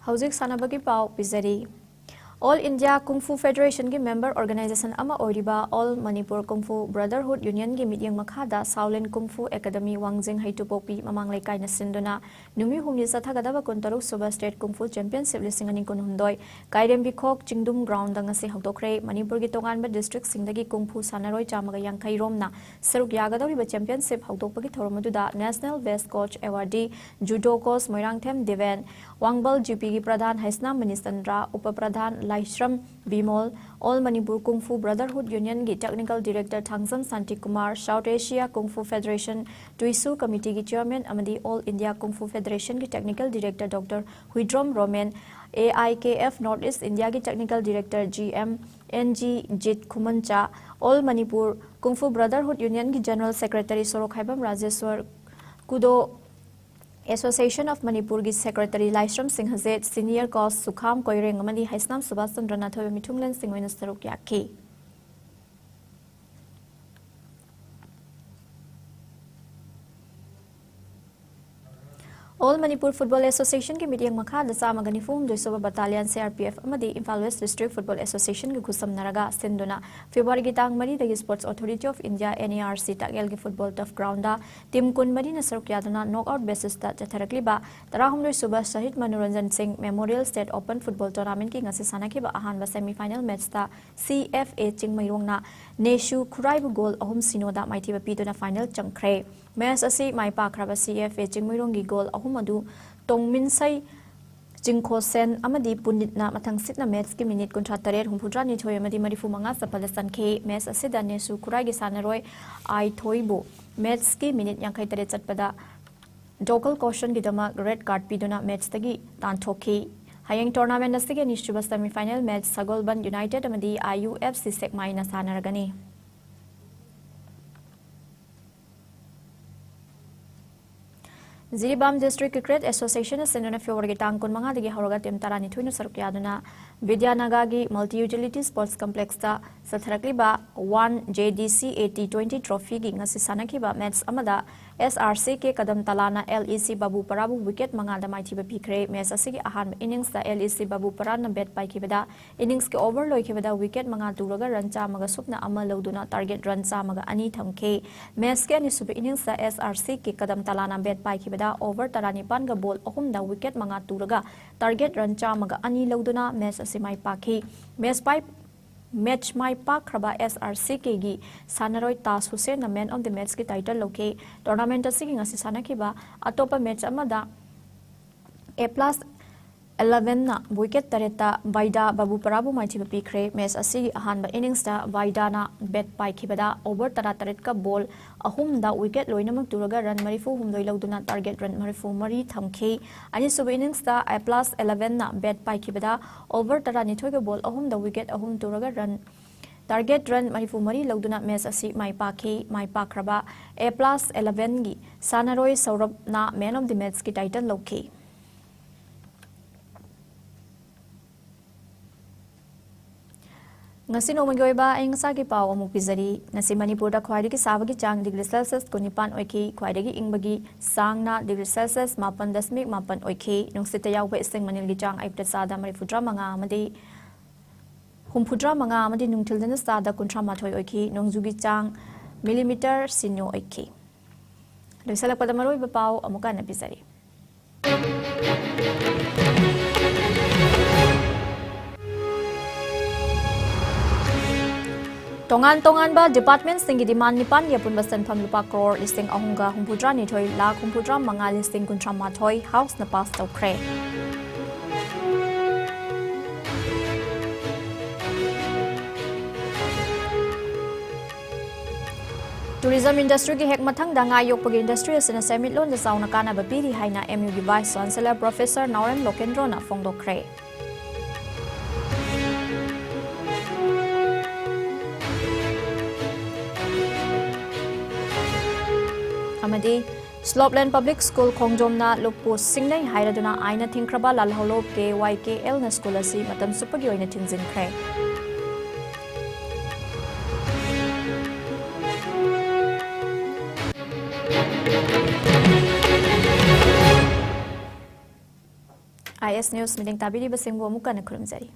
ꯍꯧꯖꯤꯛ ꯁꯥꯟꯅꯕꯒꯤ ꯄꯥꯎ ꯄꯤꯖꯔꯤ꯫ All India Kung Fu Federationꯒꯤ member organization ꯑꯃ ꯑꯣꯏꯔꯤꯕ All Manipur Kung Fu Brotherhood Unionꯒꯤ ꯃꯤꯠꯌꯦꯡ ꯃꯈꯥꯗ Shaolin Kung Fu Academy ꯋꯥꯡꯖꯤꯡ ꯍꯩꯇꯨꯄꯣꯛꯄꯤ ꯃꯃꯥꯡ ꯂꯩꯀꯥꯏꯅ ꯁꯤꯟꯗꯨꯅ ꯅꯨꯃꯤꯠ ꯍꯨꯝꯅꯤ ꯆꯠꯊꯒꯗꯕ ꯀꯨꯟꯇꯔꯨꯛ ꯁꯨꯕ State Kung Fu Championship ꯂꯤꯁꯤꯡ ꯑꯅꯤ ꯀꯨꯟꯍꯨꯝꯗꯣꯏ ꯀꯥꯏꯔꯦꯝꯕꯤꯈꯣꯛ ꯆꯤꯡꯗꯨꯝ groundꯗ ꯉꯁꯤ ꯍꯧꯗꯣꯛꯈ꯭ꯔꯦ꯫ ꯃꯅꯤꯄꯨꯔꯒꯤ ꯇꯣꯉꯥꯟꯕ districtꯁꯤꯡꯗꯒꯤ ꯀꯨꯡꯐꯨ ꯁꯥꯟꯅꯔꯣꯏ ꯆꯥꯝꯃꯒ ꯌꯥꯡꯈꯩ ꯔꯣꯝꯅ ꯁꯔꯨꯛ ꯌꯥꯒꯗꯧꯔꯤꯕ championship ꯍꯧꯗꯣꯛꯄꯒꯤ ꯊꯧꯔꯝ ꯑꯗꯨꯗ National Best Coach Awardee, Judo Coach Moirangthem Deben, Wangbal GPꯒꯤ pradhan Heisnam Manichandra, up pradhan Laishram Bimol, All Manipur Kung Fu Brotherhood Unionꯒꯤ technical director Thangjam Shantikumar, South Asia Kung Fu Federation ꯇꯨꯏꯁꯨ committeeꯒꯤ chairman ꯑꯃꯗꯤ All India Kung Fu Federationꯒꯤ technical director Doctor Huidrom Romen, AIKF North East Indiaꯒꯤ technical director GM NG Jit Khumancha, All Manipur Kung Fu Brotherhood Unionꯒꯤ general secretary Sorokhaibam Rajeshwar, Kudo Association of Manipurꯒꯤ secretary ꯂꯥꯏꯁ꯭ꯔꯝ ꯁꯤꯡꯍꯖꯦꯠ, senior coach ꯁꯨꯈꯥꯝ ꯀꯣꯏꯔꯦꯡ ꯑꯃꯗꯤ ꯍꯩꯁꯅꯥꯝ ꯁꯨꯕꯥꯁ ꯆꯟꯗ꯭ꯔꯅ ꯊꯣꯏꯕ ꯃꯤꯊꯨꯡꯂꯦꯟꯁꯤꯡ ꯑꯣꯏꯅ ꯁꯔꯨꯛ ꯌꯥꯈꯤ꯫ All Manipur Football Associationꯒꯤ ꯃꯤꯠꯌꯦꯡ ꯃꯈꯥꯗ ꯆꯥꯝꯃꯒ ꯅꯤꯐꯨ ꯍꯨꯝꯗꯣꯏ ꯁꯨꯕ battalion CRPF ꯑꯃꯗꯤ Imphal West District Football Associationꯒ ꯈꯨꯠꯁꯝꯅꯔꯒ ꯁꯤꯟꯗꯨꯅ Februaryꯒꯤ ꯇꯥꯡ ꯃꯔꯤꯗꯒꯤ Sports Authority of India, NARC, ꯇꯥꯛꯌꯦꯜꯒꯤ football turf groundꯗ team ꯀꯨꯟꯃꯔꯤꯅ ꯁꯔꯨꯛ ꯌꯥꯗꯨꯅ knockout basisꯇ ꯆꯠꯊꯔꯛꯂꯤꯕ ꯇꯔꯥꯍꯨꯝꯗꯣꯏ ꯁꯨꯕ ꯁꯍꯤꯗ ꯃꯅꯣꯔꯟꯖꯟ ꯁꯤꯡ Memorial State Open Football Tournamentꯀꯤ ꯉꯁꯤ ꯁꯥꯟꯅꯈꯤꯕ ꯑꯍꯥꯟꯕ semi final matchꯇ CFA ꯆꯤꯡꯃꯩꯔꯣꯡꯅ ꯅꯦꯁꯨ ꯈꯨꯔꯥꯏꯕꯨ goal ꯑꯍꯨꯝ ꯁꯤꯅꯣꯗ ꯃꯥꯏꯊꯤꯕ ꯄꯤꯗꯨꯅ final ꯆꯪꯈ꯭ꯔꯦ꯫ Match ꯑꯁꯤ ꯃꯥꯏ ꯄꯥꯛꯈ꯭ꯔꯕ CFA ꯆꯤꯡꯃꯩꯔꯣꯡꯒꯤ goal ꯑꯍꯨꯝ ꯑꯗꯨ ꯇꯣꯡꯃꯤꯟꯁꯩ ꯆꯤꯡꯈꯣꯁꯦꯟ ꯑꯃꯗꯤ ꯄꯨꯅꯤꯠꯅ ꯃꯊꯪꯁꯤꯠꯅ ꯃꯦꯠꯁꯀꯤ ꯃꯤꯅꯤꯠ ꯀꯨꯟꯊ꯭ꯔꯥ ꯇꯔꯦꯠ, ꯍꯨꯝꯐꯨꯇꯔꯥ ꯅꯤꯊꯣꯏ ꯑꯃꯗꯤ ꯃꯔꯤꯐꯨ ꯃꯉꯥ ꯆꯠꯄꯗ ꯆꯟꯈꯤ꯫ ꯃꯦꯠꯁ ꯑꯁꯤꯗ ꯅꯦꯁꯨ ꯈꯨꯔꯥꯏꯒꯤ ꯁꯥꯟꯅꯔꯣꯏ ꯑꯥꯏ ꯊꯣꯏꯕꯨ ꯃꯦꯠꯁꯀꯤ ꯃꯤꯅꯤꯠ ꯌꯥꯡꯈꯩ ꯇꯔꯦꯠ ꯆꯠꯄꯗ ꯗꯣꯀꯜ ꯀꯣꯁꯟꯒꯤꯗꯃꯛ ꯔꯦꯗ ꯀꯥꯔꯗ ꯄꯤꯗꯨꯅ ꯃꯦꯠꯁꯇꯒꯤ ꯇꯥꯟꯊꯣꯛꯈꯤ꯫ ꯍꯌꯦꯡ ꯇꯣꯔꯅꯥꯃꯦꯟ ꯑꯁꯤꯒꯤ ꯑꯅꯤꯁꯨꯕ ꯁꯦꯃꯤꯐꯥꯏꯅꯦꯜ ꯃꯦꯠꯁ ꯁꯒꯣꯜꯕꯟ ꯌꯨꯅꯥꯏꯇꯦꯗ ꯑꯃꯗꯤ ꯑꯥꯏ ꯌꯨ ꯑꯦꯐ ꯁꯤ ꯁꯦꯛꯃꯥꯏꯅ ꯁꯥꯟꯅꯔꯒꯅꯤ꯫ ꯖꯤꯔꯤꯕꯥꯝ ꯗꯤꯁꯇ꯭ꯔꯤꯛ ꯀ꯭ꯔꯤꯀꯦꯠ ꯑꯦꯁꯣꯁꯤꯌꯦꯁꯟꯅ ꯁꯤꯟꯗꯨꯅ ꯐꯦꯕ꯭ꯔꯨꯋꯥꯔꯤꯒꯤ ꯇꯥꯡ ꯀꯨꯟꯃꯉꯥꯗꯒꯤ ꯍꯧꯔꯒ ꯇꯤꯝ ꯇꯔꯥꯅꯤꯊꯣꯏꯅ ꯁꯔꯨꯛ ꯌꯥꯗꯨꯅ ꯕꯤꯗ꯭ꯌꯥꯅꯒꯥꯒꯤ ꯃꯜꯇꯤ ꯌꯨꯇꯤꯂꯤꯇꯤ ꯁ꯭ꯄꯣꯔꯠꯁ ꯀꯝꯄ꯭ꯂꯦꯛꯁꯇ ꯆꯠꯊꯔꯛꯂꯤꯕ one J D C A T twenty ꯇ꯭ꯔꯣꯐꯤꯒꯤ ꯉꯁꯤ ꯁꯥꯟꯅꯈꯤꯕ ꯃꯦꯠꯁ ꯑꯃꯗ ꯑꯦꯁ ꯑꯥꯔ ꯁꯤ ꯀꯦ ꯀꯗꯝ ꯇꯂꯥꯅ ꯑꯦꯜ ꯏ ꯁꯤ ꯕꯥꯕꯨ ꯄꯔꯥꯕꯨ ꯋꯤꯀꯦꯠ ꯃꯉꯥꯗ ꯃꯥꯏꯊꯤꯕ ꯄꯤꯈ꯭ꯔꯦ꯫ ꯃꯦꯠꯁ ꯑꯁꯤꯒꯤ ꯑꯍꯥꯟꯕ ꯏꯅꯤꯡꯁꯇ ꯑꯦꯜ ꯏ ꯁꯤ ꯕꯥꯕꯨ ꯄꯔꯥꯅ ꯕꯦꯠ ꯄꯥꯏꯈꯤꯕꯗ ꯏꯅꯤꯡꯁꯀꯤ ꯑꯣꯚꯔ ꯂꯣꯏꯈꯤꯕꯗ ꯋꯤꯀꯦꯠ ꯃꯉꯥ ꯇꯨꯔꯒ ꯔꯟ ꯆꯥꯝꯃꯒ ꯁꯨꯞꯅ ꯑꯃ ꯂꯧꯗꯨꯅ ꯇꯥꯔꯒꯦꯠ ꯔꯟ ꯆꯥꯝꯃꯒ ꯑꯅꯤ ꯊꯝꯈꯤ꯫ ꯃꯦꯠꯁꯀꯤ ꯑꯅꯤꯁꯨꯕ ꯏꯅꯤꯡꯁꯇ ꯑꯦꯁ ꯑꯥꯔ ꯁꯤ ꯀꯦ ꯀꯗꯝ ꯇꯂꯥꯅ ꯕꯦꯠ ꯄꯥꯏꯈꯤꯕꯗ ꯑꯣꯚꯔ ꯇꯔꯥꯅꯤꯄꯥꯟꯒ ꯕꯣꯜ ꯑꯍꯨꯝꯗ ꯋꯤꯀꯦꯠ ꯃꯉꯥ ꯇꯨꯔꯒ ꯇꯥꯔꯒꯦꯠ ꯔꯟ ꯆꯥꯝꯃꯒ ꯑꯅꯤ ꯂꯧꯗꯨꯅ ꯃꯦꯠꯁ ꯑꯁꯤ ꯃꯥꯏ ꯄꯥꯛꯈꯤ꯫ ꯃꯦꯠꯁ ꯄꯥꯏ-, ꯃꯦꯠꯁ ꯃꯥꯏ ꯄꯥꯛꯈ꯭ꯔꯕ ꯑꯦꯁ ꯑꯥꯔ ꯁꯤ ꯀꯦꯒꯤ ꯁꯥꯟꯅꯔꯣꯏ ꯇꯥꯖ ꯍꯨꯁꯦꯟꯅ ꯃꯦꯟ ꯑꯣꯐ ꯗꯤ ꯃꯦꯠꯁꯀꯤ ꯇꯥꯏꯇꯜ ꯂꯧꯈꯤ꯫ ꯇꯣꯔꯅꯥꯃꯦꯟꯠ ꯑꯁꯤꯒꯤ ꯉꯁꯤ ꯁꯥꯟꯅꯈꯤꯕ ꯑꯇꯣꯞꯄ ꯃꯦꯠꯁ ꯑꯃꯗ ꯑꯦ ꯄ꯭ꯂꯁ ꯑꯦꯂꯦꯚꯦꯟꯅ ꯋꯤꯀꯦꯠ ꯇꯔꯦꯠꯇ ꯕꯥꯏꯗꯥ ꯕꯥꯕꯨꯄꯔꯥꯕꯨ ꯃꯥꯏꯊꯤꯕ ꯄꯤꯈ꯭ꯔꯦ꯫ ꯃꯦꯠꯁ ꯑꯁꯤꯒꯤ ꯑꯍꯥꯟꯕ ꯏꯅꯤꯡꯁꯇ ꯕꯥꯏꯗꯥꯅ ꯕꯦꯠ ꯄꯥꯏꯈꯤꯕꯗ ꯑꯣꯚꯔ ꯇꯔꯥꯇꯔꯦꯠꯀ ꯕꯣꯜ ꯑꯍꯨꯝꯗ ꯋꯤꯀꯦꯠ ꯂꯣꯏꯅꯃꯛ ꯇꯨꯔꯒ ꯔꯟ ꯃꯔꯤꯐꯨ ꯍꯨꯝꯗꯣꯏ ꯂꯧꯗꯨꯅ ꯇꯥꯔꯒꯦꯠ ꯔꯟ ꯃꯔꯤꯐꯨ ꯃꯔꯤ ꯊꯝꯈꯤ꯫ ꯑꯅꯤꯁꯨꯕ ꯏꯅꯤꯡꯁꯇ ꯑꯦ ꯄ꯭ꯂꯁ ꯑꯦꯂꯦꯚꯦꯟꯅ ꯕꯦꯠ ꯄꯥꯏꯈꯤꯕꯗ ꯑꯣꯚꯔ ꯇꯔꯥꯅꯤꯊꯣꯏꯒ ꯕꯣꯜ ꯑꯍꯨꯝꯗ ꯋꯤꯀꯦꯠ ꯑꯍꯨꯝ ꯇꯨꯔꯒ ꯔꯟ, ꯇꯥꯔꯒꯦꯠ ꯔꯟ ꯃꯔꯤꯐꯨ ꯃꯔꯤ ꯂꯧꯗꯨꯅ ꯃꯦꯠꯁ ꯑꯁꯤ ꯃꯥꯏ ꯄꯥꯛꯈꯤ꯫ ꯃꯥꯏ ꯄꯥꯛꯈ꯭ꯔꯕ ꯑꯦ ꯄ꯭ꯂꯁ ꯑꯦꯂꯦꯚꯦꯟꯒꯤ ꯁꯥꯟꯅꯔꯣꯏ ꯁꯧꯔꯚꯅ ꯃꯦꯟ ꯑꯣꯐ ꯗꯤ ꯃꯦꯠꯁꯀꯤ ꯇꯥꯏꯇꯜ ꯂꯧꯈꯤ꯫ ꯉꯁꯤ ꯅꯣꯡꯃꯒꯤ ꯑꯣꯏꯕ ꯑꯏꯪ ꯑꯁꯥꯒꯤ ꯄꯥꯎ ꯑꯃꯨꯛ ꯄꯤꯖꯔꯤ꯫ ꯉꯁꯤ ꯃꯅꯤꯄꯨꯔꯗ ꯈ꯭ꯋꯥꯏꯗꯒꯤ ꯁꯥꯕꯒꯤ ꯆꯥꯡ ꯗꯤꯒ꯭ꯔꯤ ꯁꯦꯜꯁꯤꯌꯁ ꯀꯨꯟꯅꯤꯄꯥꯟ ꯑꯣꯏꯈꯤ꯫ ꯈ꯭ꯋꯥꯏꯗꯒꯤ ꯏꯪꯕꯒꯤ ꯆꯥꯡꯅ ꯗꯤꯒ꯭ꯔꯤ ꯁꯦꯜꯁꯤꯌꯁ ꯃꯥꯄꯟ ꯗꯁꯃꯤꯛ ꯃꯥꯄꯟ ꯑꯣꯏꯈꯤ꯫ ꯅꯨꯡꯁꯤꯠꯇ ꯌꯥꯎꯕ ꯏꯁꯤꯡ ꯃꯅꯤꯜꯒꯤ ꯆꯥꯡ ꯑꯌꯨꯛꯇ ꯆꯥꯗ ꯃꯔꯤꯐꯨꯇꯔꯥ ꯃꯉꯥ ꯑꯃꯗꯤ ꯍꯨꯝꯐꯨꯇꯔꯥ ꯃꯉꯥ ꯑꯃꯗꯤ ꯅꯨꯡꯊꯤꯜꯗꯅ ꯆꯥꯗ ꯀꯨꯟꯊ꯭ꯔꯥ ꯃꯥꯊꯣꯏ ꯑꯣꯏꯈꯤ꯫ ꯅꯣꯡꯖꯨꯒꯤ ꯆꯥꯡ ꯃꯤꯂꯤꯃꯤꯇꯔ ꯁꯤꯅꯣ ꯑꯣꯏꯈꯤ꯫ ꯂꯣꯏꯁꯤꯜꯂꯛꯄꯗ ꯃꯔꯨꯑꯣꯏꯕ ꯄꯥꯎ ꯑꯃꯨꯛꯀ ꯍꯟꯅ ꯄꯤꯖꯔꯤ꯫ ꯇꯣꯉꯥꯟ ꯇꯣꯉꯥꯟꯕ ꯗꯤꯄꯥꯔꯠꯃꯦꯟꯠꯁꯤꯡꯒꯤ ꯗꯤꯃꯥꯟ ꯅꯤꯄꯥꯟꯒꯤ ꯑꯄꯨꯟꯕ ꯁꯦꯟꯐꯝ ꯂꯨꯄꯥ ꯀ꯭ꯔꯣꯔ ꯂꯤꯁꯤꯡ ꯑꯍꯨꯝꯒ ꯍꯨꯝꯐꯨꯇꯔꯥ ꯅꯤꯊꯣꯏ ꯂꯥꯈ ꯍꯨꯝꯐꯨꯇꯔꯥ ꯃꯉꯥ ꯂꯤꯁꯤꯡ ꯀꯨꯟꯊ꯭ꯔꯥ ꯃꯥꯊꯣꯏ ꯍꯥꯎꯁꯅ ꯄꯥꯁ ꯇꯧꯈ꯭ꯔꯦ꯫ Tourism industryꯒꯤ ꯍꯦꯛ ꯃꯊꯪꯗ ꯉꯥ ꯌꯣꯛꯄꯒꯤ industry ꯑꯁꯤꯅ ꯁꯦꯟꯃꯤꯠꯂꯣꯟꯗ ꯆꯥꯎꯅ ꯀꯥꯟꯅꯕ ꯄꯤꯔꯤ ꯍꯥꯏꯅ M Uꯒꯤ Vice Chancellor Professor ꯅꯥꯎꯔꯦꯝ ꯂꯣꯀꯦꯟꯗ꯭ꯔꯣꯅ ꯐꯣꯡꯗꯣꯛꯈ꯭ꯔꯦ꯫ ꯑꯃꯗꯤ Slopeland Public School ꯈꯣꯡꯖꯣꯝꯅ ꯂꯨꯞꯄꯨ ꯁꯤꯡꯅꯩ ꯍꯥꯏꯔꯗꯨꯅ ꯑꯥꯏꯟꯅ ꯊꯤꯡꯈ꯭ꯔꯕ ꯂꯥꯜꯍꯧꯂꯨꯞ K Y K Lꯅ school ꯑꯁꯤ ꯃꯇꯝ ꯆꯨꯞꯄꯒꯤ ꯑꯣꯏꯅ ꯊꯤꯡꯖꯤꯟꯈ꯭ꯔꯦ꯫ I S News ꯃꯤꯠꯌꯦꯡ ꯇꯥꯕꯤꯔꯤꯕꯁꯤꯡꯕꯨ ꯑꯃꯨꯛ ꯍꯟꯅ ꯈꯨꯔꯨꯝꯖꯔꯤ꯫